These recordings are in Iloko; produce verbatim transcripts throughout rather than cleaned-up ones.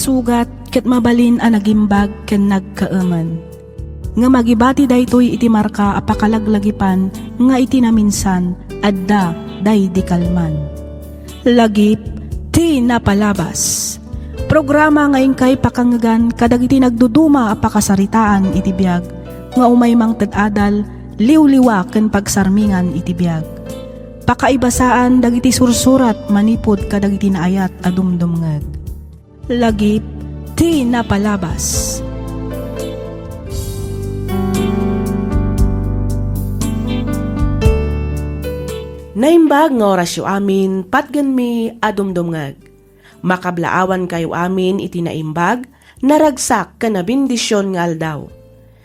Sugat ket mabalin a nagimbag ken nagkaemen. Ngem agibati daytoy iti marka a pakalaglagipan nga iti naminsan, adda daydi kalman. Lagip ti napalabas. Programa nga inkay pakangegan kadagiti nagduduma a pakasaritaan iti biag nga umay mangted adal, liwliwa ken pagsarmingan iti biag. Pakaibasaan dagiti sursurat manipud kadagiti naayat a dumdumngeg. Lagip ti napalabas. Naimbag nga orasyo amin, patgenmi a dumdumngeg. Makablaawankayo amin iti naimbag, naragsak ken nabendision nga aldaw.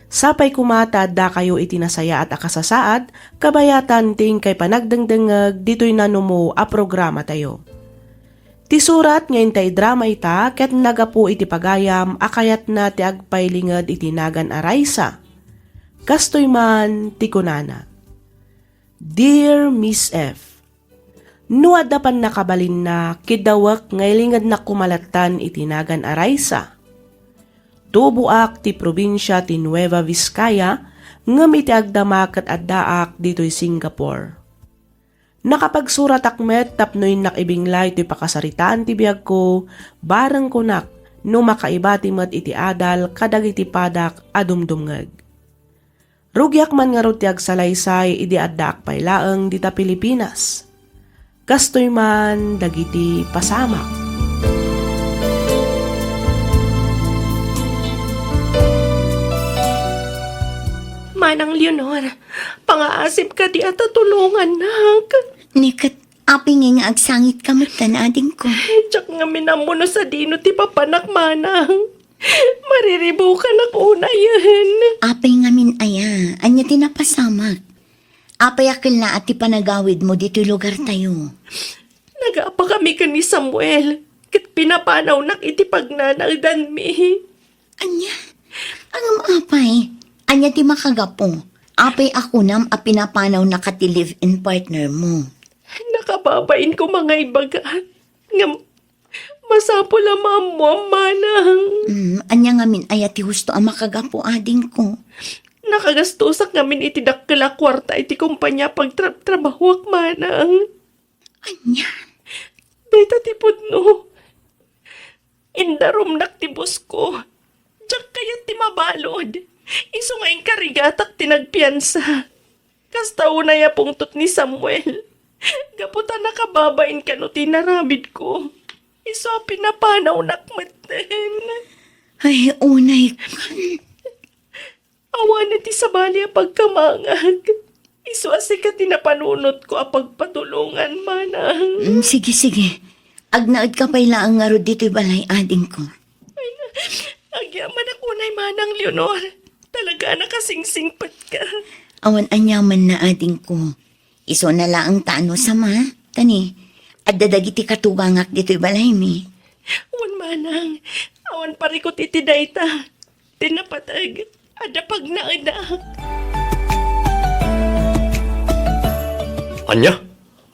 Sapay koma ta addakayo iti nasayaat a kasasaad, kabayatan ti inkay panagdengdengngeg ditoy nanumo a programatayo. Ti surat nga inta idrama ita ket naggapu iti pagayam a kayatna ti agpailinged iti nagan a Raisa. Kastoy man ti kunana, "Dear Miss F, no adda pannakabalinna, kiddawek nga ilingednak koma lattan iti nagan a Raisa. Tuboak ti probinsia ti Nueva Vizcaya, ngem iti agdama ket addaak ditoy Singapore. Nakapagsuratak met tapno innak ibinglay toy pakasaritaan ti biagko, bareng kunak no makaibati met iti adal kadagiti padak a dumdumngeg. Rugiak man ngarud ti agsalaysay idi addaak pay laeng dita Pilipinas. Kastoy man dagiti pasamak." Manang Leonor, pangaasip kadi a tatulongannak. Ni ket, apay ngay nga agsangit ka metten, adingko? Diak ngamin ammo no sadino ti papanak, manang. Mariribukanak unayen. Apay ngamin aya, ania ti napasamak? Apay a kellaat ti panagawidmo ditoy lugartayo? Nagapakami ken ni Samuel, ket pinapanawnak iti pagnanaedanmi. Ania? Ngem apay, ania ti makagapu? Apay a kunam a pinapanawnaka ti live-in partner mo? Nakababain koma nga ibaga. Ngem masapul a maammoam, manang. Mm, ania ngamin aya ti husto a makagapu, adingko? Nakagastosak ngamin iti dakkel a kuarta iti kompania pagtrabtrabahoak, manang. Ania? Dayta ti pudno. Indarumnak ti busko. Diak kayat ti mabalud. Isu nga inkarigatak ti nagpiansa. Kasta unay a pungtot ni Samuel. Gapu ta nakababain kano ti inaramidko. Isu a pinapanawnak metten. Ay, unay. Awan ti sabali a pagkamangag. Isu a sika ti napanunotko a pagpatulongan, manang. Mm, sige, sige. Agnaedka pay laeng ngarud ditoy balay, adingko. Ay, agyamanak unay, Manang Leonor. Talaga a nakasingsingpetka. Awan aniamanna, adingko. Isuna laeng ta no sama, kani, adda dagiti katugangak ditoy balaymi. Wen, manang, awan parikut iti dayta. Ti napateg, adda pagnaedak. Ania?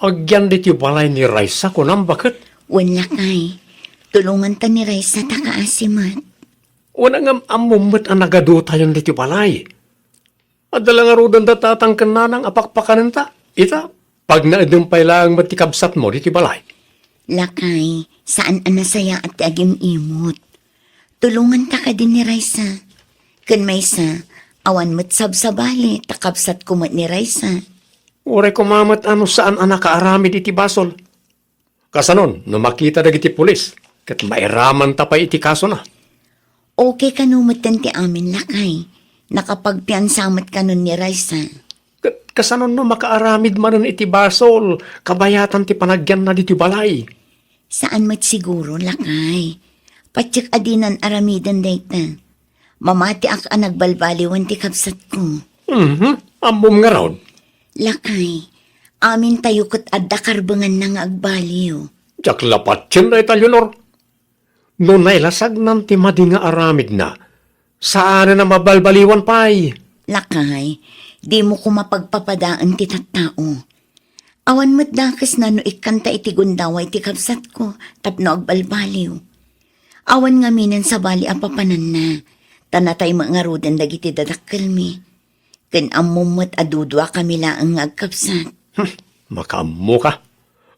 Agyan ditoy balay ni Raisa, kunam, baket? Wen, lakay. Tulonganta ni Raisa ta kaasi met. Wen, ngem ammom met a nagaduta ditoy balay. Adda la ngaruden da tatang ken nanang a pakpakanenta. Ita, pagnaedem pay laeng met ti kabsatmo ditoy balay. Lakay, saan a nasayaat ti agim-imot. Tulonganta kadi ni Raisa. Ken maysa, awan met sabsabali ta kabsatko met ni Raisa. Uray koma met a no saan a nakaaramid iti basol. Kasanon, no makita dagiti pulis, ket mairamanta pay iti kasona? Okay kano metten ti amin, lakay. Nakapagpiansa met kanon ni Raisa. Ket kasanon no makaaramid manen iti basol, kabayatan ti panagyanna ditoy balay? Saan met siguro, lakay. Patiek a dinan aramiden dayta. Mamatiak a nagbalbaliwan ti kabsatko. Mhm, ammom ngarud. Lakay, amintayo ket adda karbenganna nga agbaliw. Diak la patien dayta, Leonor. No nailasagnan ti madi nga aramidna, saanen a mabalbaliwan pay. Lakay, dimo koma pagpapadaen ti tattao. Awan met dakesna no ikkanta iti gundaway ti kabsatko tapno agbalbaliw. Awan ngamin sabali a papananna, ta natay met ngaruden dagiti dadakkelmi. Ken ammom met a duduakami laeng nga agkabsat. Hmm, makaammoka.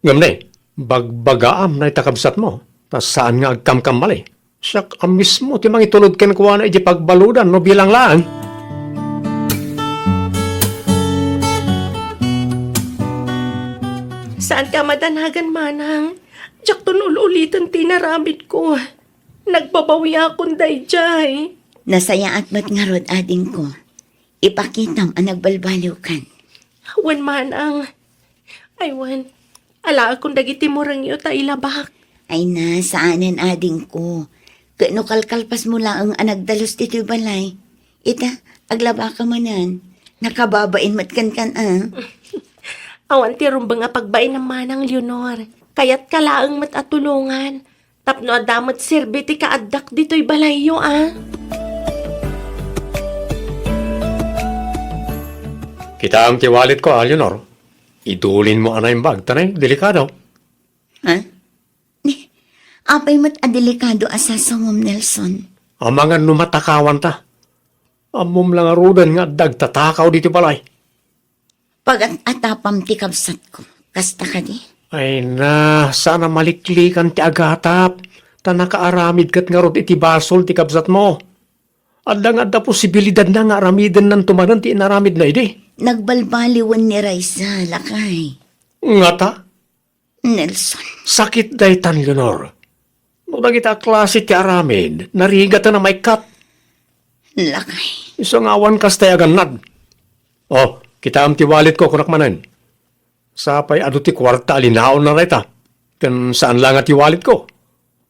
Ngem ne, bagbagaam dayta kabsatmo, ta saan nga agkamkamali. Siak a mismo ti mangitulod kenkuana iti pagbaludan no bilang laeng. Saan ka madanagan, manang. Diakton ul-uliten ti inaramidko. Nagbabawiakon daydiay. Nasayaat met ngarud, adingko. Ipakitam a nagbalbaliwkan. Wen, manang. Ay, wen. Alaekon dagiti murengyo ta ilabak. Ay na, saanen, adingko. Ket no kalkalpasmo laeng a nagdalus ditoy balay, ita, aglabaka manen. Nakababain met kenkan, a. Awan ti rumbeng a pagbainam, manang Leonor. Kayatka laeng met a tulongan. Tapno adda met serbi ti kaaddak ditoy balayyo, a. Kitaem ti walletko, a, Leonor. Idulinmo a naimbag, ta ne, delikado. Ha? Ni, apay met a delikado a sasawem, Nelson? Amangan no matakawanta. Ammom la ngaruden nga adda agtatakaw ditoy balay. Pagat-atapam ti kabsatko. Kasta kadi? Ay na, saan a maliklikan ti agatap, ta nakaaramid ket ngarud iti basol ti kabsatmo. Adda nga adda posibilidadna nga aramidennanto manen ti inaramidna idi. Nagbalbaliwen ni Raisa, lakay. Ngata? Nelson. Sakit daytan, Leonor. No dagita a klase ti aramid, narigaten a maikkat. Lakay. Isu nga awan kastay a gannad. Oh, kitaem ti walletko, kunak manen. Sapay adu ti kuarta a linaonna dayta. Ken saan la nga ti walletko.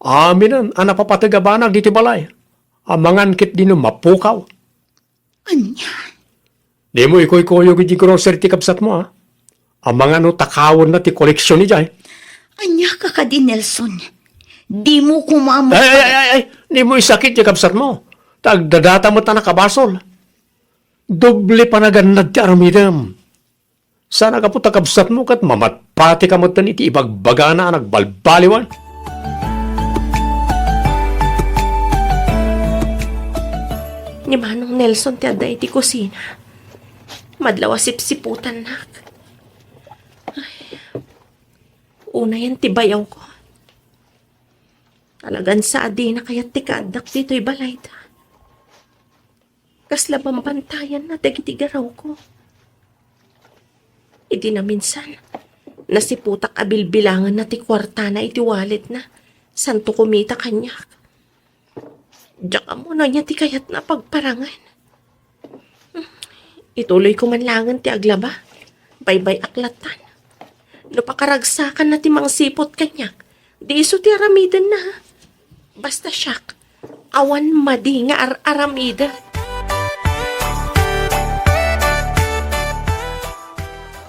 Aminen a napapateg a banag ditoy balay. Amangan ket dino mapukaw. Ania? Dimo ikuykuyog iti grocery ti kabsatmo, a? Amangan no takawenna ti koleksion idiay. Ania ka kadi, Nelson? Dimo koma met Ay, ay, ay, ay, ay! Dimo isakit ti kabsatmo. Ta agdadata met a nakabasol. Doble panagannad ti aramidem. Saan a gapu ta kabsatmo ket mamatpatika metten iti ibagbagana a nagbalbaliwan. Ni Manong Nelson ti adda iti kusina. Madlaw a sipsiputannak. Ay, unayen ti bayawko. Talagan sa a dina kayat ti kaaddak ditoy balayda. Kasla bambantayanna dagiti garawko. Idi naminsan, nasiputak a bilbilanganna ti kuartana iti walletna, santo kumita kaniak. Diak ammo no ania ti kayatna a pagparangan. Ituloyko man laengen ti aglaba. Baybay-ak lattan. No pakaragsakanna ti mangsiput kaniak, di isu ti aramidenna. Basta siak, awan madi nga ar-aramiden.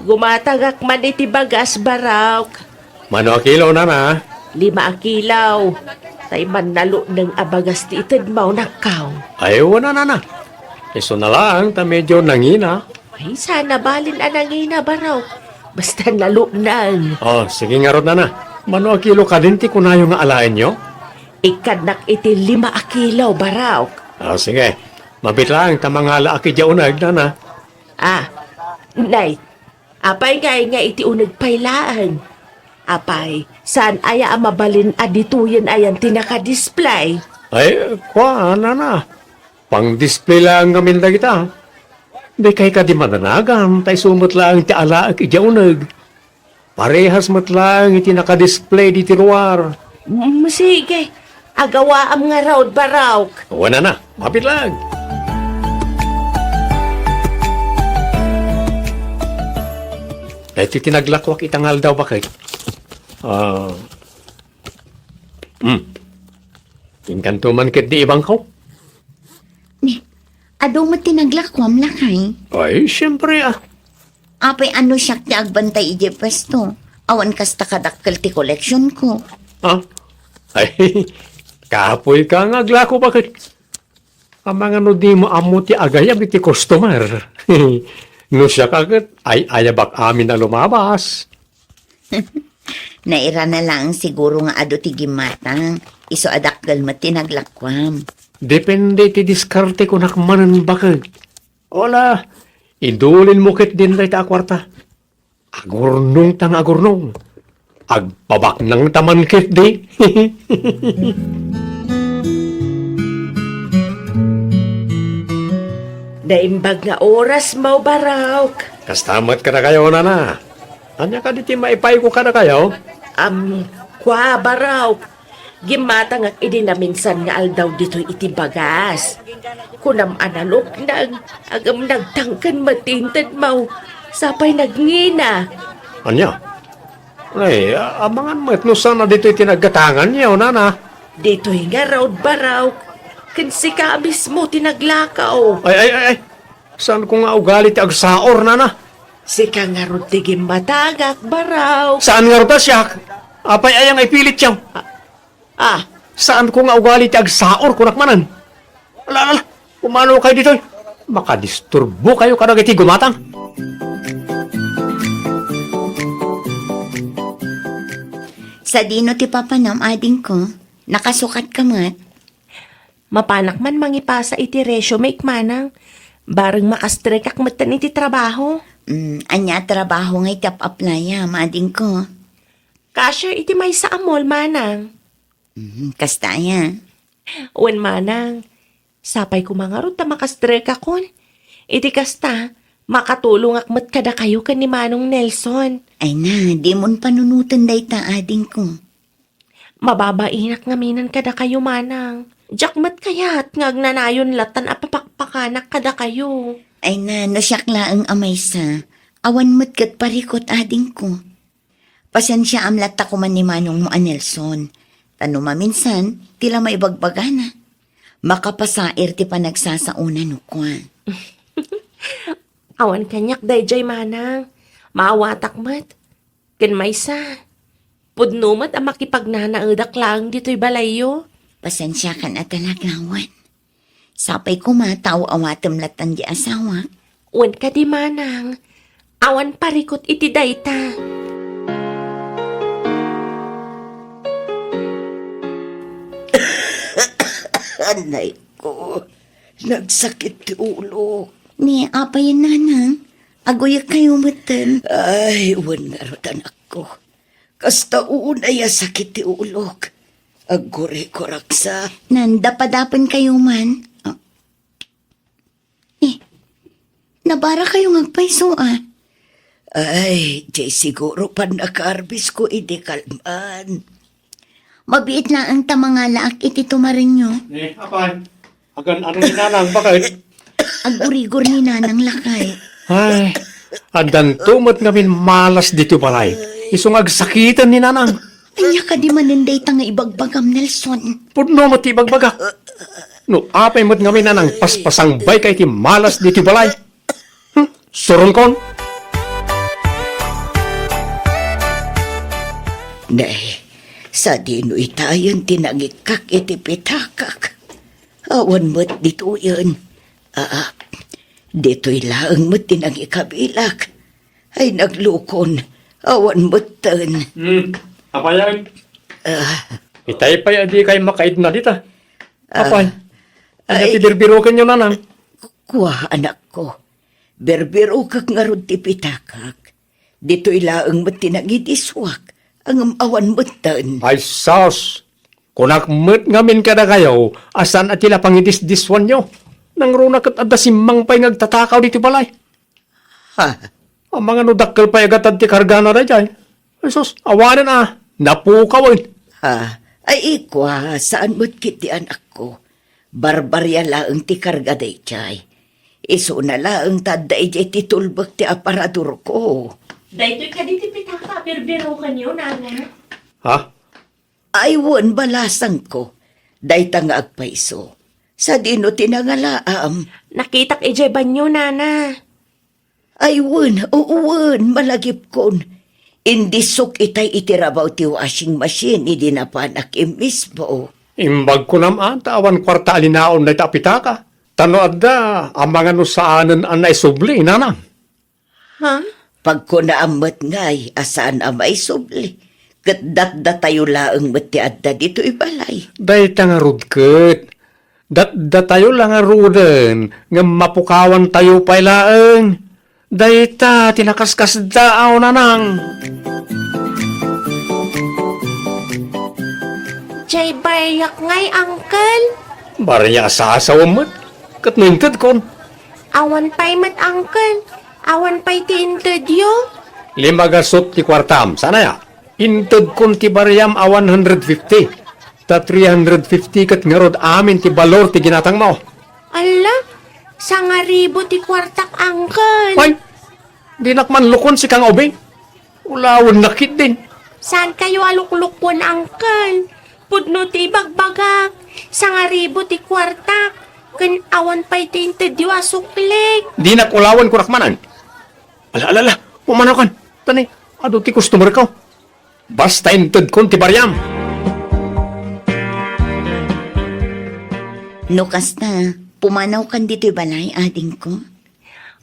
Gumatagak man iti bagas, Barok. Mano a kilo, nana? Lima a kilo. Tay mannalukneng a bagas ti itedmo, nakkaw. Ay, wen a, nana. Isu na laeng ta medyo nangina. Ay, saan a balin a nangina, Barok. Basta nalukneng. Oh, sige ngarud, nana. Mano a kilo kadin ti kunayo nga alaenyo? Ikkannak iti lima a kilo, Barok. Oh, sige. Mabiit laeng ta mangalaak idiay uneg, nana. Ah, nay, apay ngay nga iti uneg pay laeng? Apay, saan aya a mabalin a ditoyen ayan ti naka-display? Ay, kua, nana. Pang-display laeng ngamin dagita. Dikay kadi madanagan, ta isu met laeng ti alaek idiay uneg. Parehas met laeng iti naka-display ditoy ruar. Mm, sige. Agawaam ngarud, Barok. Wen a, nana. Mabiit laeng. Daytoy ti naglakoak ita nga aldaw, baket. Ah. Hmm. Inkanto man ketdi ibangko. Ni, adu met ti naglakoam, lakay? Ay, siempre, a. Apay, no siak ti agbantay idiay puesto? Awan kasta kadakkel ti koleksionko. Ah? Ay, kapoyka nga aglako, baket? Amangan no dimo ammo ti agayam iti customer. No siak a ket, ay-ayabak amin a lumabas. Nairana laeng siguro nga adu ti gimmatang. Isu a dakkel met ti naglakuam. Depende ti diskarte kunak manen baket. Wala, idulinmo ketdin dayta a kuarta. Agurnongta nga agurnong. Agpabaknangta man ketdi. Naimbag nga oras, Mao Baraok. Kasta met kadakayo, nana. Ania kadi ti maipayko kadakayo? Am, kua, Baraok. Gimmatangak idi naminsan nga aldaw ditoy iti bagas. Kunam a naluknang, ngem nagtangken met ti intedmo. Sapay nagngina. Ania? Ay, a-, amangan met no saan a ditoy ti naggatanganyo, nana. Ditoy ngarud, Baraok. Ken sika mismo ti naglakaw. Ay, ay, ay, ay. Saanko nga ugali ti agsaor, nana. Sika ngarud ti gimmatangak, Baraok. Saan ngarud a siak? Apay aya nga ipilityo? Ah, saanko nga ugali ti agsaor, kunak manen. Ala, ala, ala. Umano kayo ditoy. Makadisturbo kayo kadagiti gumatang. Sadino ti papanam, adingko? Nakasukat ka met? Mapanak man mangipasa iti resume, manang. Bareng makastrekak metten iti trabaho. Mm, ania a trabaho nga iti ap-aplayam, adingko? Cashier iti maysa a mall, manang. Mhm, kasta aya? Wen, manang. Sapay koma ngarud ta makastrekakon. Iti kasta, makatulongak met kadakayo ken ni Manong Nelson. Ay na, dimon panunoten dayta, adingko. Mababainak ngaminen kadakayo, manang. Diak met kayat nga agnanayon latan a papakpakanak kadakayo. Ay na, no siak laeng a maysa, awan met ket parikut, adingko. Pasensiaam latta koma ni manongmo a Nelson. Ta no maminsan, ti la maibagbagana. Makapasair ti panagsasaona no kua. Awan kaniak daydiay, manang. Maawatak met. Ken maysa, pudno met a makipagnanaedak laeng ditoy balayyo. Pasensiakan a talaga, wen. Sapay koma ta aw-awatem latta di asawak. Wen kadi, manang, awan parikut iti dayta. Anay ko, nagsakit ti ulo. Ni apay, nanang? Aguyek kayo metten. Ay, wen ngarud, anakko. Kasta unay a sakit ti ulok. Agkurikuraksa. Nandapadapen kayo man. Ah. Eh, nabara kayo nga agpayso, ah. Ay, jay siguro pannakarbis ko idi kalman. Mabiit laeng ta mangalaak iti tumarenyo. Eh, apay? Agan-ano ni Nanang, baket? Agurigor ni Nanang lakay. Ay, addanto met ngamin malas ditoy balay. Isu nga agsakiten ni Nanang. Ania kadi manen dayta nga ibagbagam, Nelson? Pudno met ti ibagbagak. No apay met ngamin, Nanang, paspasangbay ka iti malas ditoy balay. Hmm, suronkon. Nay, sadino itayen ti nangikkak iti pitakak? Awan met ditoyen. Aa, ditoy laeng met ti nangikabilak. Ay, naglukon. Awan metten. Hmm, apayan? Ah. Itay pay a di kay makaidna dita. Ah. Apay? Ania ti birbirokenyo, Nanang? Kua, anakko. Birbirokek ngarud ti pitakak. Ditoy laeng met ti nangidissuak, ngem awan metten. Ay, sus! Kunak met ngamin kadakayo a saan a ti la pangidisdissuanyo. Nangruna ket adda simmang pay nga agtatakaw ditoy balay. Ha? Amangan no dakkel pay a gatad ti kargana daydiay. Ay, sus, awanen a, napukawen. Ha? Ay, ikua, saan met ketdi, anakko. Barbaria laeng ti karga daydiay. Isuna laeng ta adda idiay ti tulbek ti aparadorko. Daytoy kadi ti pitaka a birbirokenyo, Nana? Ha? Ay, wen, balasangko. Dayta nga agpayso. Sadino ti nangalaam? Nakitak idiay banyo, Nana. Ay, wen, oo, wen, malagipkon. Indissok itay iti rabaw ti washing machine idi napanak immismo. Imbag kunam a, ta awan kuarta a linaon dayta a pitaka. Ta no adda, amangan no saanen a naisubli, Nanang. Ha? Pagkunaam met ngay a saan a maisubli. ket datdatayo laeng met ti adda ditoy balay. Dayta ngarud ket, datdatayo la ngaruden ngem mapukawantayo pay laeng. Dayta ti nakaskasdaaw, nanang. Jay bariak ngay, uncle. Bariak a sasawem met. Ket no intedkon? Awan pay met, uncle. Awan pay ti intedyo. Lima gasut ti kuartam. Saan aya? Intedkon ti bariam a one hundred fifty. Ta three hundred fifty ket ngarud amin ti balor ti ginatangmo. Alla, sangaribu ti kuartak, uncle. Ay, dinak man lukon sika nga ubing. Ulawennak ketdin. Saankayo a luklukon, uncle. Pudno ti ibagbagak. Sangaribu ti kuartak. Ken awan pay ti intedyo a suklik. Dinak ulawen, kunak manen. Ala, ala, ala. Pumanawkan. Tani, adu ti customerko. Basta intedkon ti bariam. No kasta, pumanawkan ditoy balay, adingko?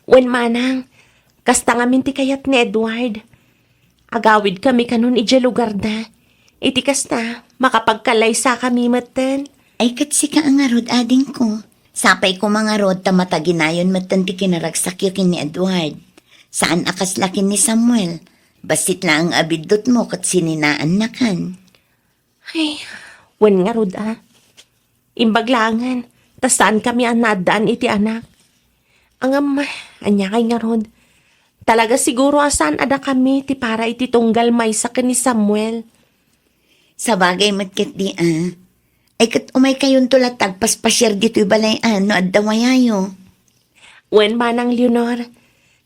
Wen, manang, kasta ngamin ti kayat ni Edward. Agawidkami kanon idiay lugarda. Iti kasta, makapagkalaysakami metten. Ay, ket sika a ngarud, adingko. Sapay koma ngarud ta mataginayon metten ti kinaragsakyo ken ni Edward. Saan a kasla ken ni Samuel. Bassit laeng a biddutmo ket sininaannakan. Ay, wen ngarud a. Imbag laengen, ta saankami a naaddaan iti anak. Ngem, ania kay ngarud? Talaga siguro a saan a dakami ti para iti tunggal maysa ken ni Samuel. Sabagay met ketdi a. Ay, ket umaykayonto latta agpaspasiar ditoy balay a no adda wayayo. Wen, manang Leonor,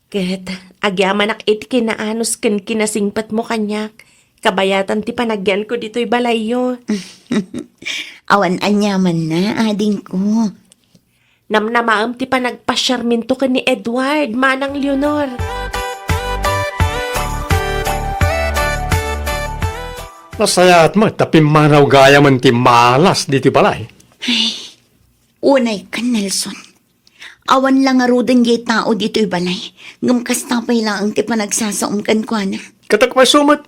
ket agyamanak iti kinaanus ken kinasingpetmo kaniak, kabayatan ti panagyanko ditoy balayyo. Awan aniamanna, adingko. Namnamaem ti panagpasiarminto ken ni Edward, manang Leonor. Nasayaat met ta pimmanaw gayamen ti malas ditoy balay. Ay, unay ken Nelson. Awan la ngaruden jay tao ditoy balay, ngem kasta pay laeng ti panagsasaom kenkuana. Ket agpayso met,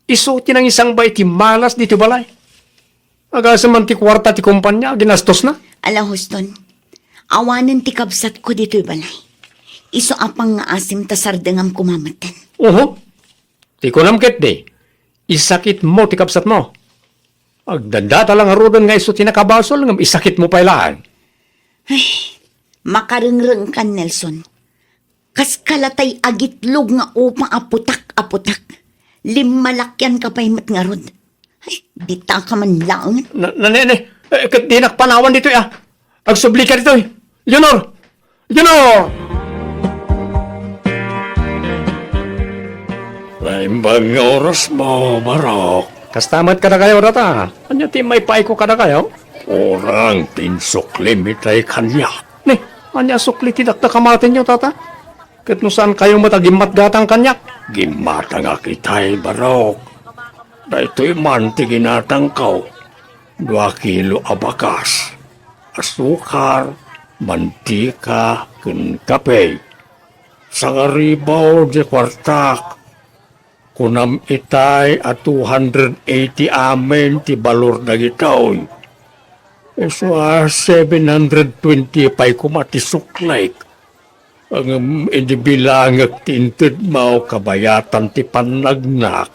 isu ti nangisangba iti malas ditoy balay. Agasem man ti kuarta ti kompania a ginastosna. Ala, Houston, awanen ti kabsatko ditoy balay. Isu a pangngaasim ta sardengam koma metten. Oho. Ti kunam ketdi, isakitmo ti kabsatmo. Agdadata la ngaruden nga isu ti nakabasol ngem isakitmo pay laeng. Ay, makarengrengkan, Nelson. Kas kalatay agitlog nga upa a putak a putak. Limmalakianka pay met ngarud. Ay, dita ka man laeng. Na, na, ne, ne. Eh, ket dinak panawan ditoy, ah. Agsubli ka ditoy. Leonor! Leonor! Naimbag nga orasmo, Barok. Kasta met kadakayo, tata. Ania ti maipaayko kadakayo? Kurang ti insuklim itay kaniak. Ne, ania sukli ti dakdakamatenyo, tata? Ket no saankayo met a gimmatgatang kaniak? Gimmatangak itay, Barok. Daytoy man ti ginatangko. Dua kilo a bakas, asukar, mantika, ken kape. Sangaribu ti kuartak. Kunam itay a two hundred eighty amin ti balor dagitoy. Isu a seven hundred twenty pay koma ti suklik. Ngem idi bilangek ti intedmo kabayatan ti pannagnak,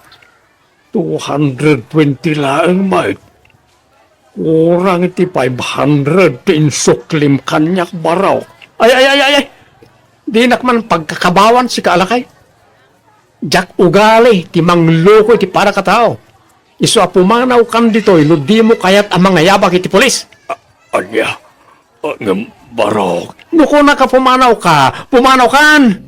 two hundred twenty laeng met. Kurang iti five hundred ti insuklim kaniak, Barok. Ay, ay, ay, ay, ay! Dinak man pagkakabawan sika a lakay. Diak ugali ti mangloko iti padakatao. Isu a pumanawkan ditoy no dimo kayat a mangayabak iti pulis. A-, ania? A, ngem, Barok. No kunaka pumanawka, pumanawkan!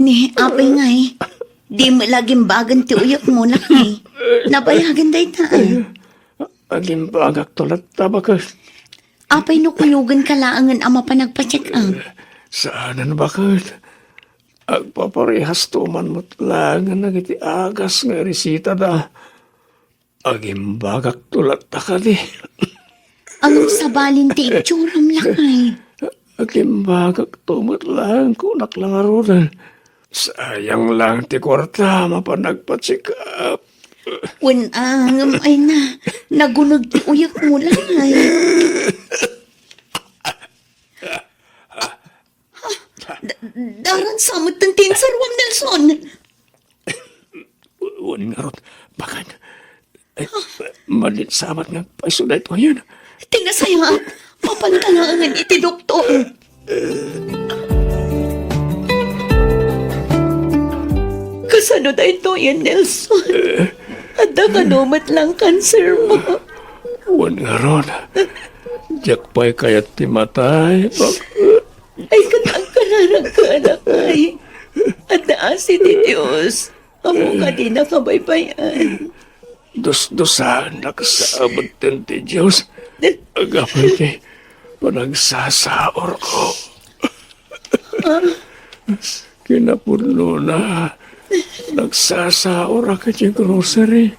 Ni, apay ngay, di met la gimbagan ti uyekmo, lakay. Nabayagan dayta, ah. Agimbagakto latta, baket. Apay no kuyogenka laengen a mapan agpa-check up? Saanen, baket. Agpaparehasto man met laengen dagiti agas nga iresitada. Agimbagakto latta kadi. Ngem sabalin ti itsuram, lakay. Agimbagakto met laeng, kunak la ngaruden. Sayang lang ti kuarta, mapan nagpa-check up. Wen, ah, ngem ay na, naguneg ti uyekmo, Lay. Da-, daran sa met ti insaruam, Nelson. Wen ngarud, baket. Ay, malin sa met nga agpayso daytoyen. Ti nasayaat, mapanta laengen iti doktor. Kasano daytoyen, Nelson? Adda kano met lang kanser mo? Wen ngarud, diak pay kayat ti matay, baket. Ay, ket agkararagka, anak, ay. Adda asi ti Dios. Ammo nga dina kabaybay-an. Dusdusaennak sa abutten ti Dios. Aggapu iti panagsasaurko. Kinapudnona, nagsasaorak iti grocery.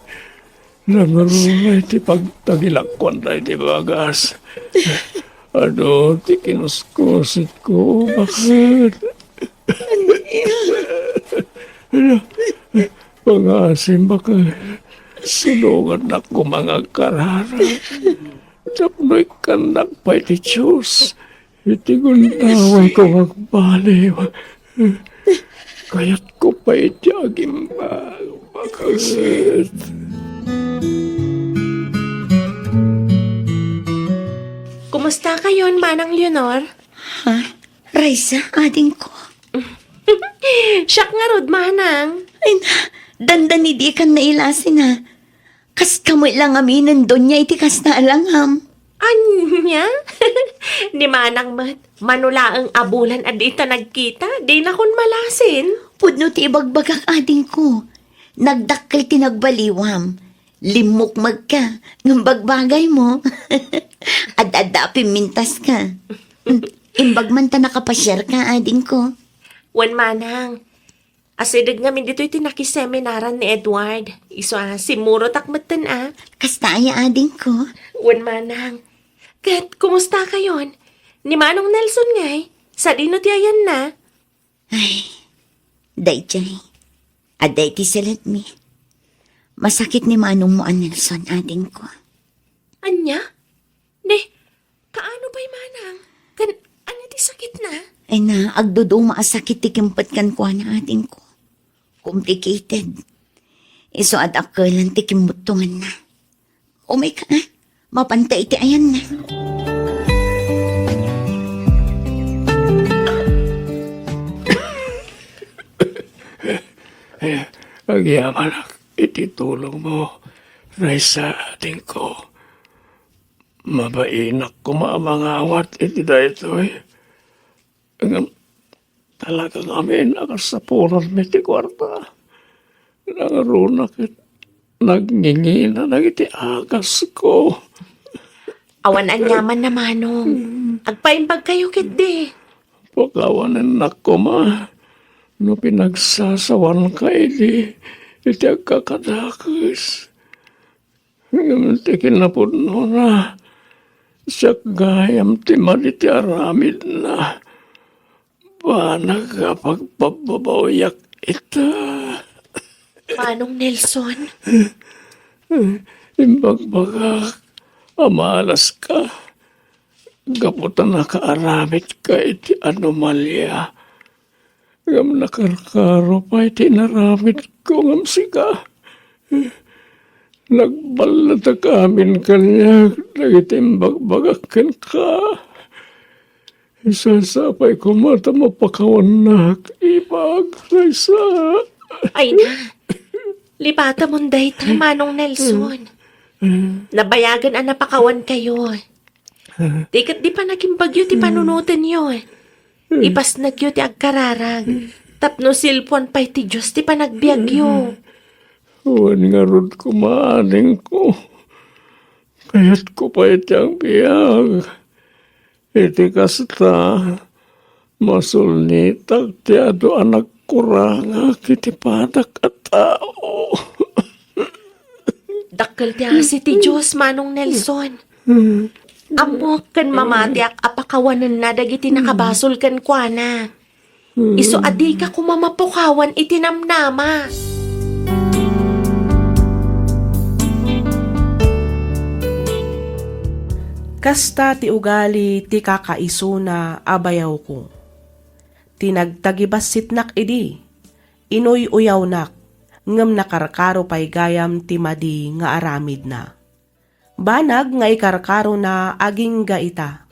Nangruna iti pagtagilakuan daydi bagas. Adu ti kinuskusetko, baket. Ania? Pangaasim, baket. Tulongannak koma nga agkararag. Tapno ikkannak pay ti Dios. Iti gundawayko nga agbaliw, kayatko pay ti agimbag, baket. Kumusta kayon, Manang Leonor? Ha? Raisa, adingko. Siak ngarud, Manang. Ay na, dandani dikan nailasin, ha? Kas kamoy la ngamin, Donya, iti kasta a langam. Ania? Ni Manang met, mano laeng a bulan a dita nagkita, dinakon malasin. Pudno ti ibagbagak, adingko. Nagdakkel ti nagbaliwam. Limmukmegka, ngem bagbagaymo. Ad-adda a pimmintaska. Imbag man ta nakapasiarka, adingko. Wen, Manang, asideg ngamin ditoy ti nakiseminaran ni Edward. Isu a, simmurotak metten a. Kasta aya, adingko? Wen, Manang. Ket, kumusta kayon? Ni Manong Nelson ngay, sadino ti ayanna? Ay, daydiay. Adda iti seledmi. Masakit ni manongmo a Nelson, adingko. Ania? Ne, kaano pay, Manang? Ken ania ti sakitna? Ay na, agduduma a sakit ti kimpet kenkuana, adingko. Complicated. Isu a dakkelan ti kimmuttonganna. Umayka, a? Mapanta iti ayanna. Agyamanak iti tulongmo, Raisa, adingko. Mabainak koma a mangawat iti daytoy. Ngem talaga ngamin a kasapulanmi ti kuarta. Nangruna ket nagngingina dagiti agasko. Awan aniamanna, Manong. Agpaimbagkayo ketdi. Pakawanennak koma no pinagsasawanka idi iti agkakadakes. Ngem ti kinapudnona, siak gayam ti madi ti aramidna. Banag a pagpabbabawiak ita. Manong Nelson? Imbagbagak a malaska gapu ta nakaaramidka iti anomalia. Ngem nakarkaro pay ti inaramidko ngem sika. Nagballitak amin kaniak dagiti imbagbagak kenka. Isasapay koma ta mapakawannak, ibag, Raisa. Ay na, lipatamon dayta, Manong Nelson. Nabayagen a napakawankayo. Ti ket di panagimbagyo ti panunotenyo. Ipasnekyo ti agkararag. Tapno silpuan pay ti Dios ti panagbiagyo. Wen ngarud koma, adingko. Kayatko pay ti agbiag. Iti kasta, masulnitak ti adu a nagkurangak iti padak a tao. Dakkel ti asi ti Dios, Manong Nelson. Ammok ken mamatiak a pakawanenna dagiti nakabasol kenkuana. Isu a dika koma mapukawan iti namnama. Kasta ti ugali ti kakaisuna a bayawko. Ti nagtagibassitnak idi, inuy-uyawnak, ngem nakarkaro pay gayam ti madi nga aramidna. Banag nga ikarkarona agingga ita.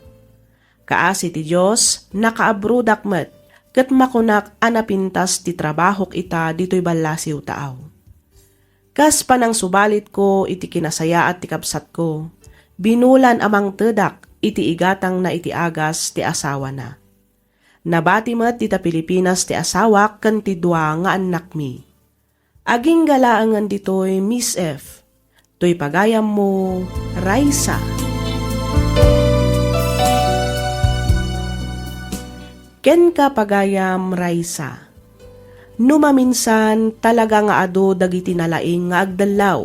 Kaasi ti Dios, nakaabrodak met, ket makunak a napintas ti trabahok ita ditoy ballasiw taaw. Kas panangsubalitko iti kinasayaat ti kabsatko, binulan a mangtedak iti igatangna iti agas ti asawana. Nabati met dita Pilipinas ti asawak ken ti dua nga annakmi. Agingga laengen ditoy, Miss F. Toy pagayammo, Raisa. Kenka, pagayam Raisa. No maminsan, talaga nga adu dagiti nalaing nga agdellaw.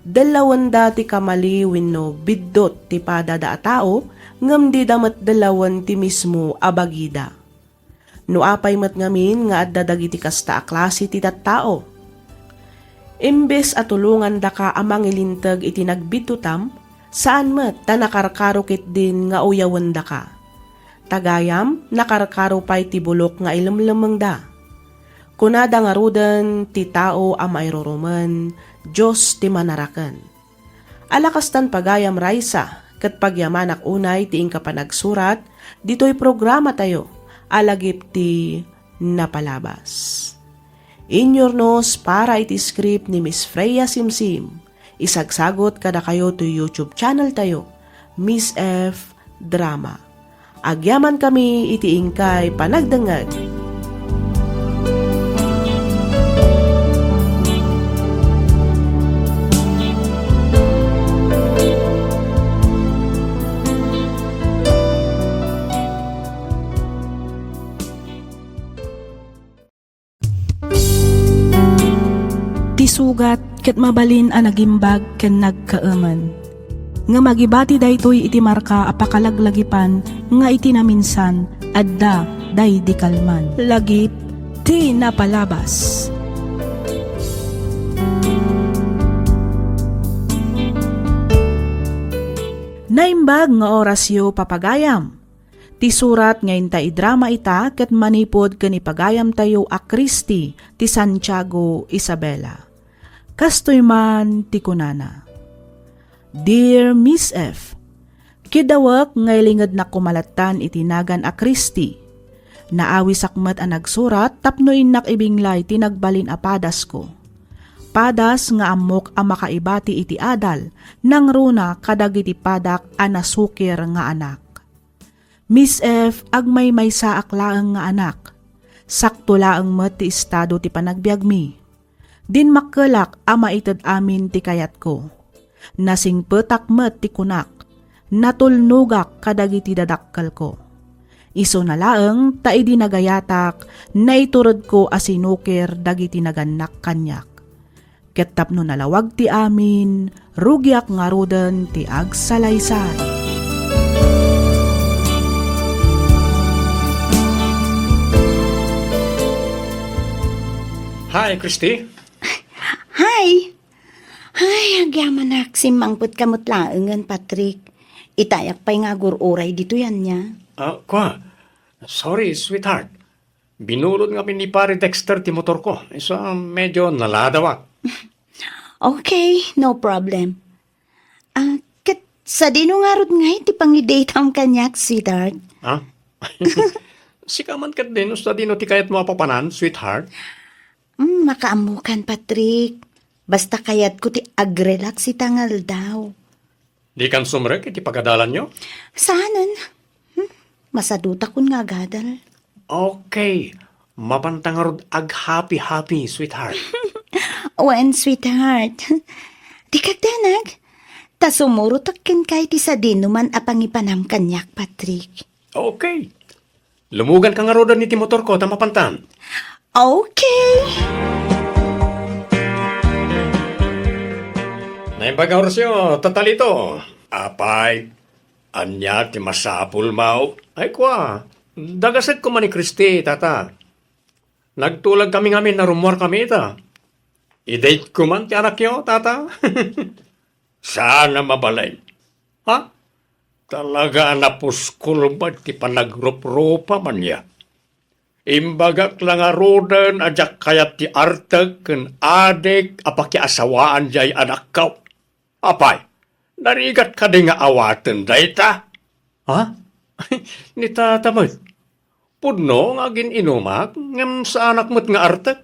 Dellawenda ti kamali wenno biddut ti padada a tao, ngem dida met dellawen ti mismo a bagida. No apay met ngamin nga adda dagiti kasta a klase ti tattao? Imbes a tulongandaka a mangilinteg iti nagbiddutam, saan met ta nakarkaro ketdin nga uyawendaka. Ta gayam, nakarkaro pay ti bulok nga ilemlemmengda. Kunada ngaruden ti tao a mairurumen, Dios ti manaraken. Ala kastan pagayam Raisa, ket pagyamanak unay ti inka panagsurat ditoy programatayo a lagip ti napalabas. Inyurnos para iti script ni Miss Freya Simsim, isagsagut kadakayo toy YouTube channel tayo, Miss F Drama. Agyamankami iti inkay panagdengngeg. Ti sugat ket mabalin a nagimbag ken nagkaemen. Ngem agibati daytoy iti marka a pakalaglagipan nga iti naminsan, adda daydi kalman. Lagip ti napalabas. Naimbag nga orasyo, papagayam. Ti surat nga inta idrama ita ket manipud ken ipagayamtayo a Christy ti Santiago, Isabela. Kastoy man ti kunana, Dear Miss F, kidawek nga ilingednak koma lattan iti nagan a Christy. Naawisak met a nagsurat tapno innak ibinglay ti nagbalin a padasko. Padas nga ammok a makaibati iti adal, nangruna kadagiti padak a nasukir nga anak. Miss F, agmaymaysaak laeng nga anak. Sakto laeng met ti estado ti panagbiagmi. Dinmakkelak a maited amin ti kayatko. Nasingpetak met ti kunak. Natulnogak kadagiti dadakkelko. Isuna laeng ta idi nagayatak, naituredko a sinukir dagiti nagannak kaniak. Ket tapno nalawag ti amin, rugiak ngaruden ti agsalaysay. Hi, Christy. Hi! Ay, agyamanak, simmangpetka met laengen, Patrick. Itayak pay nga agur-uray ditoy ania. Ah, kwa? Sorry, sweetheart. Binulod ngamin ni Pare Dexter ti motorko. Isu a medyo naladawak. Okay, no problem. Ah, ket sadino ngarud ngay ti pangidateam kaniak, sweetheart? Ha? Sika man ketdin, no sadino ti kayatmo a papanan, sweetheart? Hmm, makaammokan, Patrick. Basta kayatko ti agrelax ita nga aldaw. Dikan sumrek iti pagadalanyo? Saanen. Hmm? Masadutakon nga agadal. Okay. Mapanta ngarud ag-happy-happy, sweetheart. Wen, sweetheart. Dikak danag. Ta sumurotak kenka iti sadinoman a pangipanam kaniak, Patrick. Okay. Lumuganka ngaruden iti motorko ta mapantan. Okay. Naimbag nga orasyo, Tatalito. Apay, Ania ti masapulmo? Ay, kua, dagasekko man ni Christy, tata. Nagtulagkami ngamin a rummuarkami ita. Idaytko man ti anakyo, tata. Saan a mabalin. Ha? Talaga a napuskol met ti panagruprupam ania? Imbagak la ngaruden a diak kayat ti artek ken adik a pakiasawaan diay anakko. Apay, narigat kadi nga awaten dayta? Ha? Ni tata met. Pudno nga agin-inumak, ngem saanak met nga artek.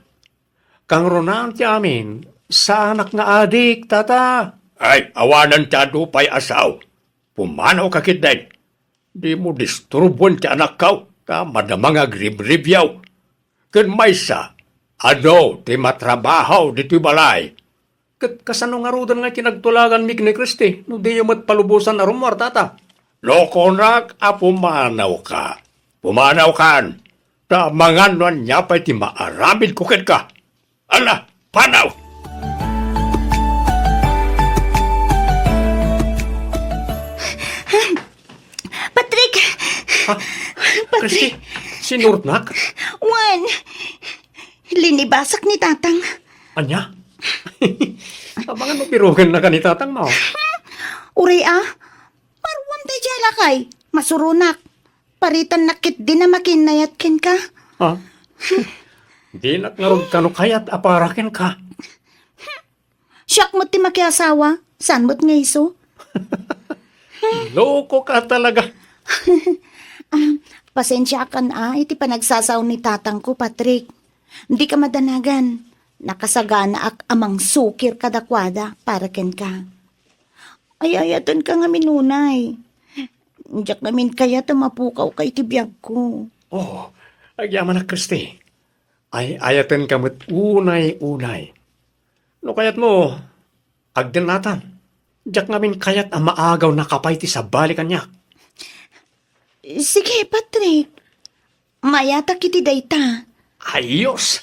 Kangrunaan ti amin, saanak nga adik, tata. Ay, awanen ti adu pay a sao. Pumanawka ketdin. Dimo disturbuen ti anakko, ta madama nga agribribyaw. Ken maysa, adu ti matrabaho ditoy balay. Ket kasano ngaruden nga ti nagtulaganmi ken ni Christy, no diyo met palubosan a rummuar, tata? No kunak a pumanawka, pumanawkan, ta amangan no ania pay ti maaramidko kenka. Ala, panaw! Patrick! Ha? Patrick! Christy, sinurotnak? Wen, linibasak ni Tatang. Ania? Amangan no birugennaka ni Tatangmo. Uray a, maruam daydiay a lakay. Masuronak. Paritannak ketdin a makinnayat kenka. Ha? Dinak ngarud kano kayat a para kenka. Siak met ti makiasawa, saan met nga isu? Loko ka talaga. Ah, pasensiakan a iti panagsasao ni tatangko, Patrick. Dika madanagan. Nakasaganaak a mangsukir kadakuada para kenka. Ay-ayatenka ngamin unay. Diak ngamin kayat a mapukawka iti biagko. Oh, agyamanak, Christy. Ay-ayatenka met unay-unay. No kayatmo, agdennatan. Diak ngamin kayat a maagawnaka pay ti sabali kaniak. Sige, Patrick. Mayatak iti dayta. Ayos!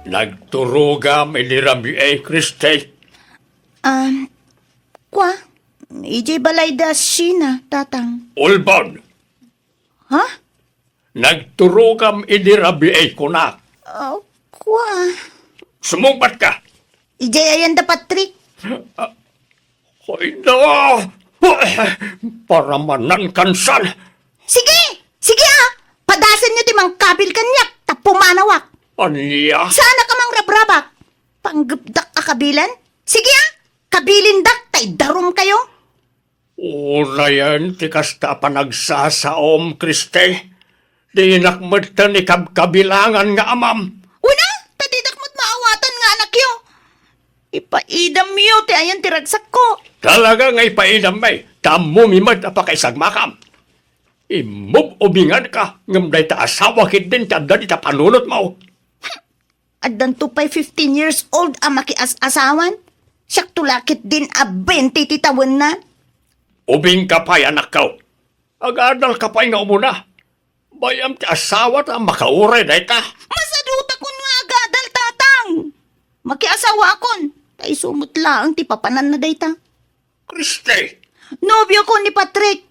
Nagturogam idi Rabiay, Christy. Um, kua, idiay balay da Sheena, Tatang. Ulbod! Ha? Nagturogam idi Rabiay, kunak. Ah, kua. Sumungbatka. Idiay ayan da Patrick. Ay, da! Paramanan kansan. Sige! Sige, ah! Padasenyo ti mangkabil kaniak, ta pumanawak. Ania? Saanak a mangrabrabak. Panggepdak a kabilen? Sige, ah! Kabilindak, ta idarumkayo. Unayen ti kasta a panagsasaom, Christy. Dinak metten ikabkabilangan nga amam. Una, ta didak met maawatan nga anakyo. Ipaidamyo ti ayan ti ragsakko. Talaga nga ipaidammi, ta ammomi met a pakaisagmakam. Immub-ubinganka, ngem dayta asawa ketdin ti adda dita panunotmo. Addanto pay fifteen years old a makias-asawan? Siakto la ketdin a twenty ti tawenna. Ubingka pay, anakko. Agadalka pay nga umuna. Bay-am ti asawata a makauray dayta. Masadutakon nga agadal, Tatang. Makiasawaakon, ta isu met laeng ti papananna dayta. Christy! Nobiokon ni Patrick.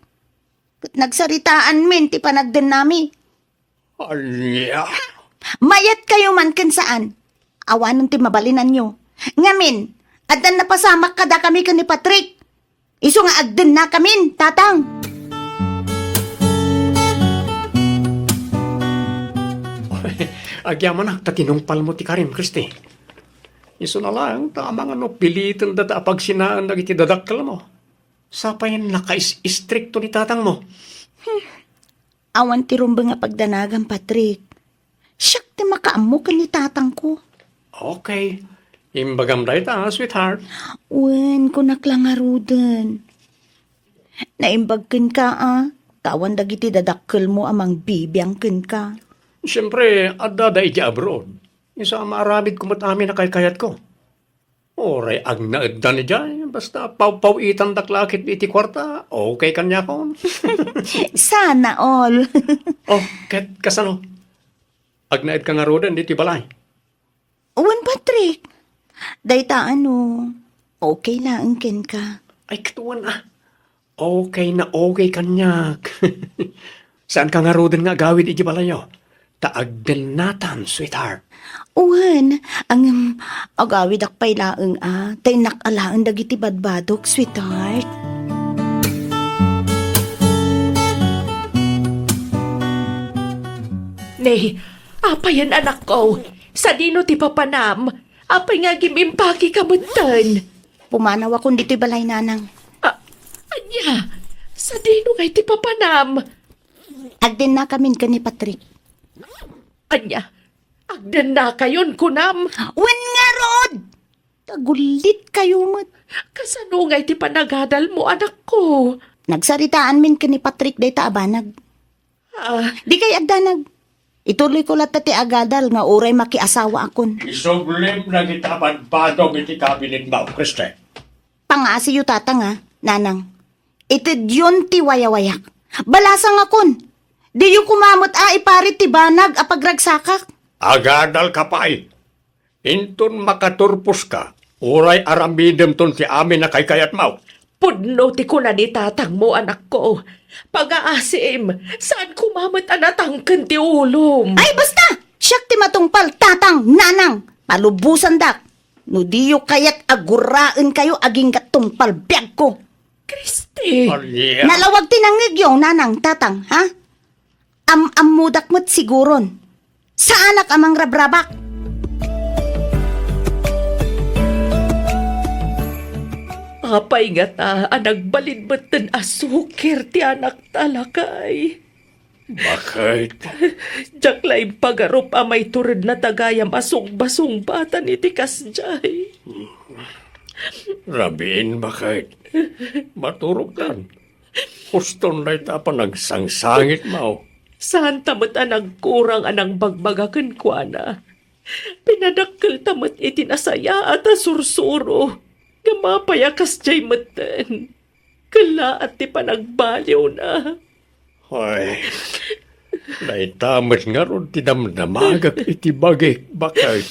Ket nagsaritaanmin ti panagdennami. Ania? Mayatkayo man ken saan. Awanen ti mabalinanyo. Ngamin, addan napasamak kadakami ken ni Patrick. Isu nga agdennakamin, Tatang. Agyamanak ta tinungpalmo ti karim, Christy. Isuna laeng ta amangan no pilitendata a pagsinaen dagiti dadakkelmo. Sapay nakaisrikto ni tatangmo. Hmm. Awan ti rumbeng a pagdanagam, Patrick. Siak ti makaammo ken ni tatangko. Okay. Imbagam dayta, sweetheart. Wen, kunak la ngaruden. Naimbag kenka, a, ta awan dagiti dadakkelmo a mangbibiang kenka. Siempre, adda da idiay abroad. Isu a maaramidko met amin a kaykayatko. Uray agnaeddan idiay, basta pawpaw-itandak la ket iti kuarta, okay kaniakon. Sana all. Oh, ket kasano? Agnaedka ngaruden ditoy balay? Wen, Patrick. Dayta ano, okay laeng kenka. Ay, katuan a. Okay na okay kaniak. Saanka ngaruden nga agawid iti balayyo? Ta agdennatan, sweetheart. Wen, ngem, agawidak pay laeng a, ta innak alaen dagiti badbadok, sweetheart. Ne, apayen, anakko? Sadino ti papanam? Apay nga agim-impakeka metten? Pumanawakon ditoy balay, nanang. A-, ania? Sadino ngay ti papanam? Agdennakamin ken ni Patrick. Ania? Agdennakayon, kunam? Wen ngarud! Tagullit kayo met. Kasano ngay ti panagadalmo, anakko? Nagsaritaanmin ken ni Patrick dayta a banag. Ah. Dikay agdanag. Ituloyko latta ti agadal nga uray makiasawaakon. Isublim dagita badbadok iti kabinetmo, Kriste. Pangngasiyo, tatang a, nanang. Itedyon ti wayawayak. Balasangakon. Diyo koma met a iparit ti banag a pagragsakak. Agadalka pay. Inton makaturposka, uray aramidemton ti amin a kaykayatmo. Pudno ti kuna ni tatangmo, anakko. Pangngaasim, saan koma met a natangken ti ulom. Ay, basta! Siak ti matungpal, tatang, nanang. Palubosandak. No diyo kayat a guraenkayo agingga tungpal biagko. Kristi! Ania? Nalawag ti nangngegyo, nanang, tatang, ha? Am-ammodak met siguron. Saanak a mangrabrabak. Apay ngata a nagbalin metten a sukir ti anakta, lakay? Baket? Diak la impagarup a maituredna ta gayam a sungbasungbaatan iti kasdiay. Rabiin, baket? Maturogtan. Huston dayta a panagsangsangitmo. Saanta met a nagkurang a nangbagbaga kenkuana. Pinadakkelta met iti nasayaat a sursuro. Ngem apay a kasdiay metten? Kellaat ti panagbaliwna. Ay, dayta met ngarud ti damdamagak iti bagik, baket.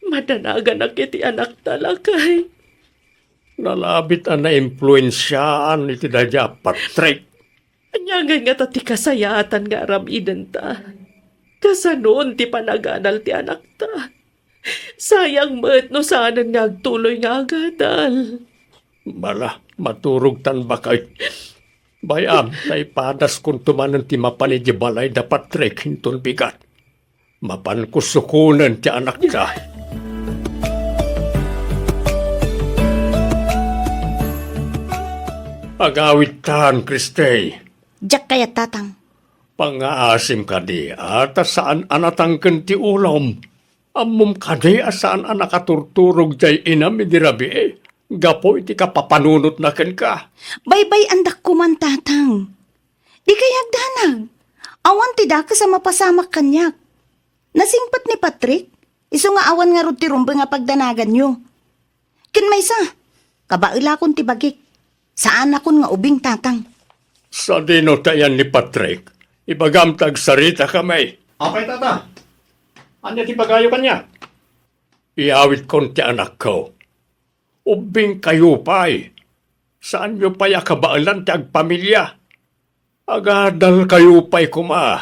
Madanaganak iti anakta, lakay. Nalabit a naimpluensiaan iti daydiay a Patrick. Ania ngay ngata ti kasayaatan nga aramidenta? Kasanon ti panagadal ti anakta? Sayang met no saanen nga agtuloy nga agadal. Bala, maturogtan, baket. Bay-am, ta ipadaskonto manen ti mapan idiay balay da Patrick inton bigat. Mapanko sukonen ti anakta. Agawidtan, Kriste. Diak kayat, tatang. Pangngaasim kadi a ta saan a natangken ti ulom? Ammom kadi a saan a nakaturturog diay inam idi rabii gapu iti kapapanunotna kenka? Baybay-andak koman, tatang. Dikay agdanag. Awan ti dakes a mapasamak kaniak. Nasingpet ni Patrick, isu nga awan ngarud ti rumbeng a pagdanaganyo. Ken maysa, kabaelakon ti bagik. Saanakon nga ubing, tatang. Sadino ta iyan ni Patrick? Ibagam ta agsaritakami. Apay, tata? Ania ti ibagayo kaniak? Iyawitkon ti anakko. Ubbingkayo pay. Saanyo pay a kabaelan ti agpamilia. Agadalkayo pay koma.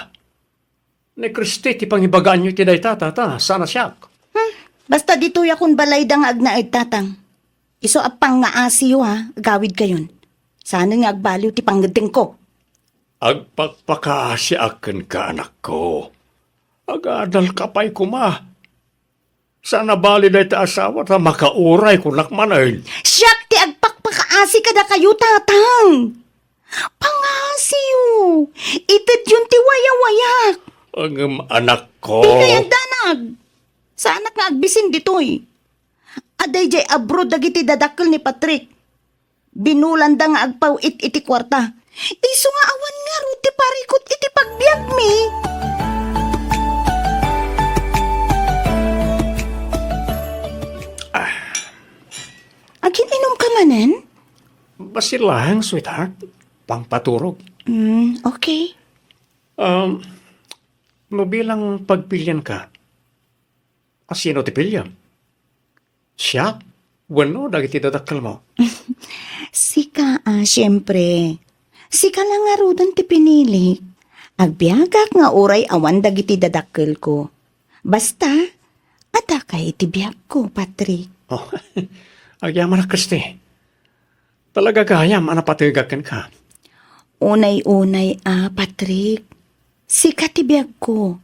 Ni Kristi ti pangibagaanyo iti dayta, tata, saan a siak. Hmm, basta ditoyakon balayda nga agnaed, tatang. Isu a pangngaasim, ha, agawidkayon. Saan nga agbaliw ti pangngeddengko. Agpakpakaasiak kenka, anakko. Agadalka pay koma. Saan a bali dayta a asawa ta makauray kunak manen. Siak ti agpakpakaasi kadakayo, tatang. Pangngaasim. Itedyon ti wayawayak. Ngem, anakko. Dikay agdanag. Saanak nga agbisin ditoy. Adda idiay abroad dagiti dadakkel ni Patrick. Binulanda nga agpaw-it iti kuarta. Isu nga awan ngarud ti parikut iti pagbiagmi. Ah. Agin-inumka manen? Basi laeng, sweetheart. Pangpaturog. Mm, okay. Um, no bilang pagpilianka, a sino ti piliam? Siak? Wenno dagiti dadakkelmo? Sika, a, siempre. Sika la ngaruden ti pinilik. Agbiagak nga uray awan dagiti dadakkelko. Basta, addaka iti biagko, Patrick. Oh, agyamanak, Christy. Talaga gayam a napategak kenka. Unay-unay a, Patrick. Sika ti biagko.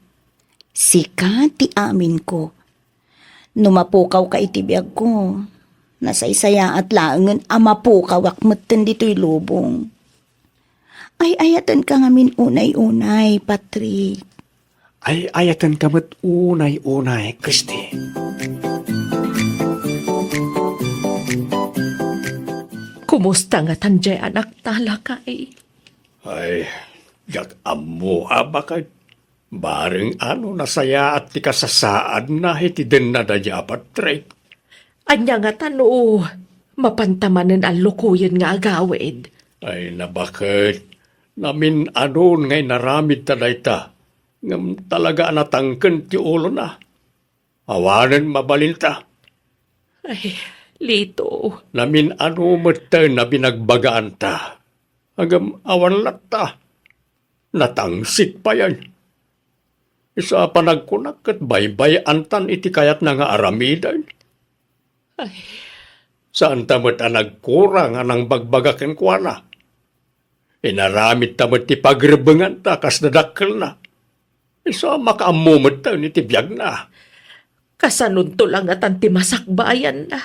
Sika ti aminko. No mapukawka iti biagko, nasaysayaat laengen a mapukawak metten ditoy lubong. Ay-ayatenka ngamin unay-unay, Patrick. Ay-ayatenka met unay-unay, Christy. Kumusta ngatan diay anakta, lakay? Ay, diak ammo a baket. Bareng ano nasayaat ti kasasaadna iti denna daydi a Patrick. Ania ngata no mapanta manen a lukoyen nga agawid? Ay, nabaket. Namin-anon nga inaramidta dayta. Ngem talaga a natangken ti ulona. Awanen mabalinta. Ay, Lito. Namin-ano metten a binagbagaanta. Ngem awan latta. Natangsit payen. Isu a panagkunak ket baybay-antan iti kayatna nga aramiden. Ay. Saanta met a nagkurang a nangbagbaga kenkuana. Inaramidta met ti pagrebbenganta kas dadakkelna. Isu a makaammo metten iti biagna. Kasanonto la ngatan ti masakbayanna?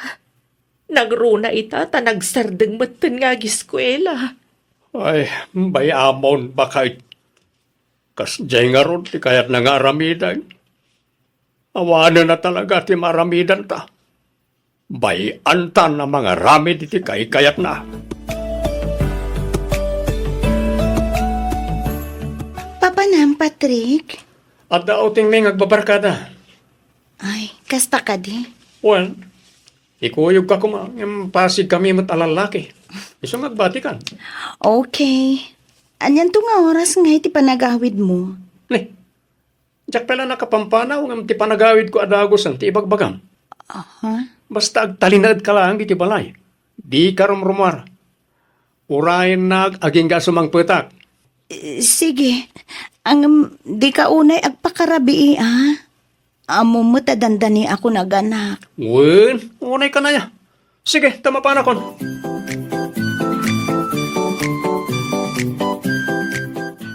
Nangruna ita ta nagsardeng metten nga agiskuela. Ay, bay-amon, baket. Kasdiay ngarud ti kayatna nga aramiden. Awanen a talaga ti maaramidanta. Bay-antan a mangaramid iti kaikayatna. Papanam, Patrick? Adda outingmi nga agbabarkada. Ay, kasta kadi? Wen, ikuyogka koma, ngem pasigkami met a lallaki. Isu nga agbatikan. Okay. Anianto nga oras ngay ti panagawidmo? Ni, diak pay la nakapampanaw ngem ti panagawidko a dagusen ti ibagbagam. Aha. Basta agtalinaedka laeng iti balay. Dika rumrumuar. Urayennak agingga a sumangpetak. Eh, sige. Ngem dika unay agpakarabii, a? Ammom met a dandaniakon a ganak. Wen, unay kanaya. Sige, ta mapanakon.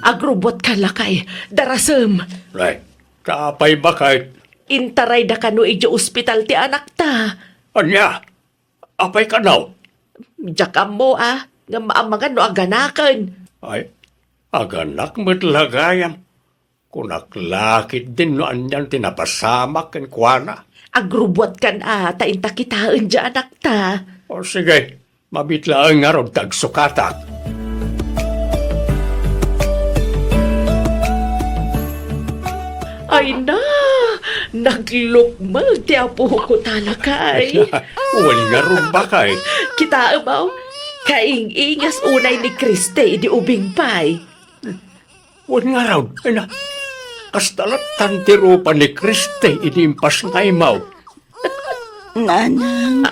Agrubbuatka, lakay. Darasem. Right. Kaapay, baket? Intarayda kano idiay ospital ti anakta. Ania? Apay kano? Diak ammo, a, ngem amangan no aganaken. Ay, aganak met la gayam. Kunak la ketdin no anian ti napasamak kenkuana. Agrubbuatkan, a, ta inta kitaen diay anakta. O, sige. Mabiit laeng ngarud ta agsukatak. Ay na, naglukmeg ti apok, lakay. Wen ngarud, baket. Kitaem, a, kaing-ingas unay ni Kriste idi ubing pay. Wen ngarud, ay na, kasta lattan ti rupa ni Kriste idi impas nga imaw. Nanang,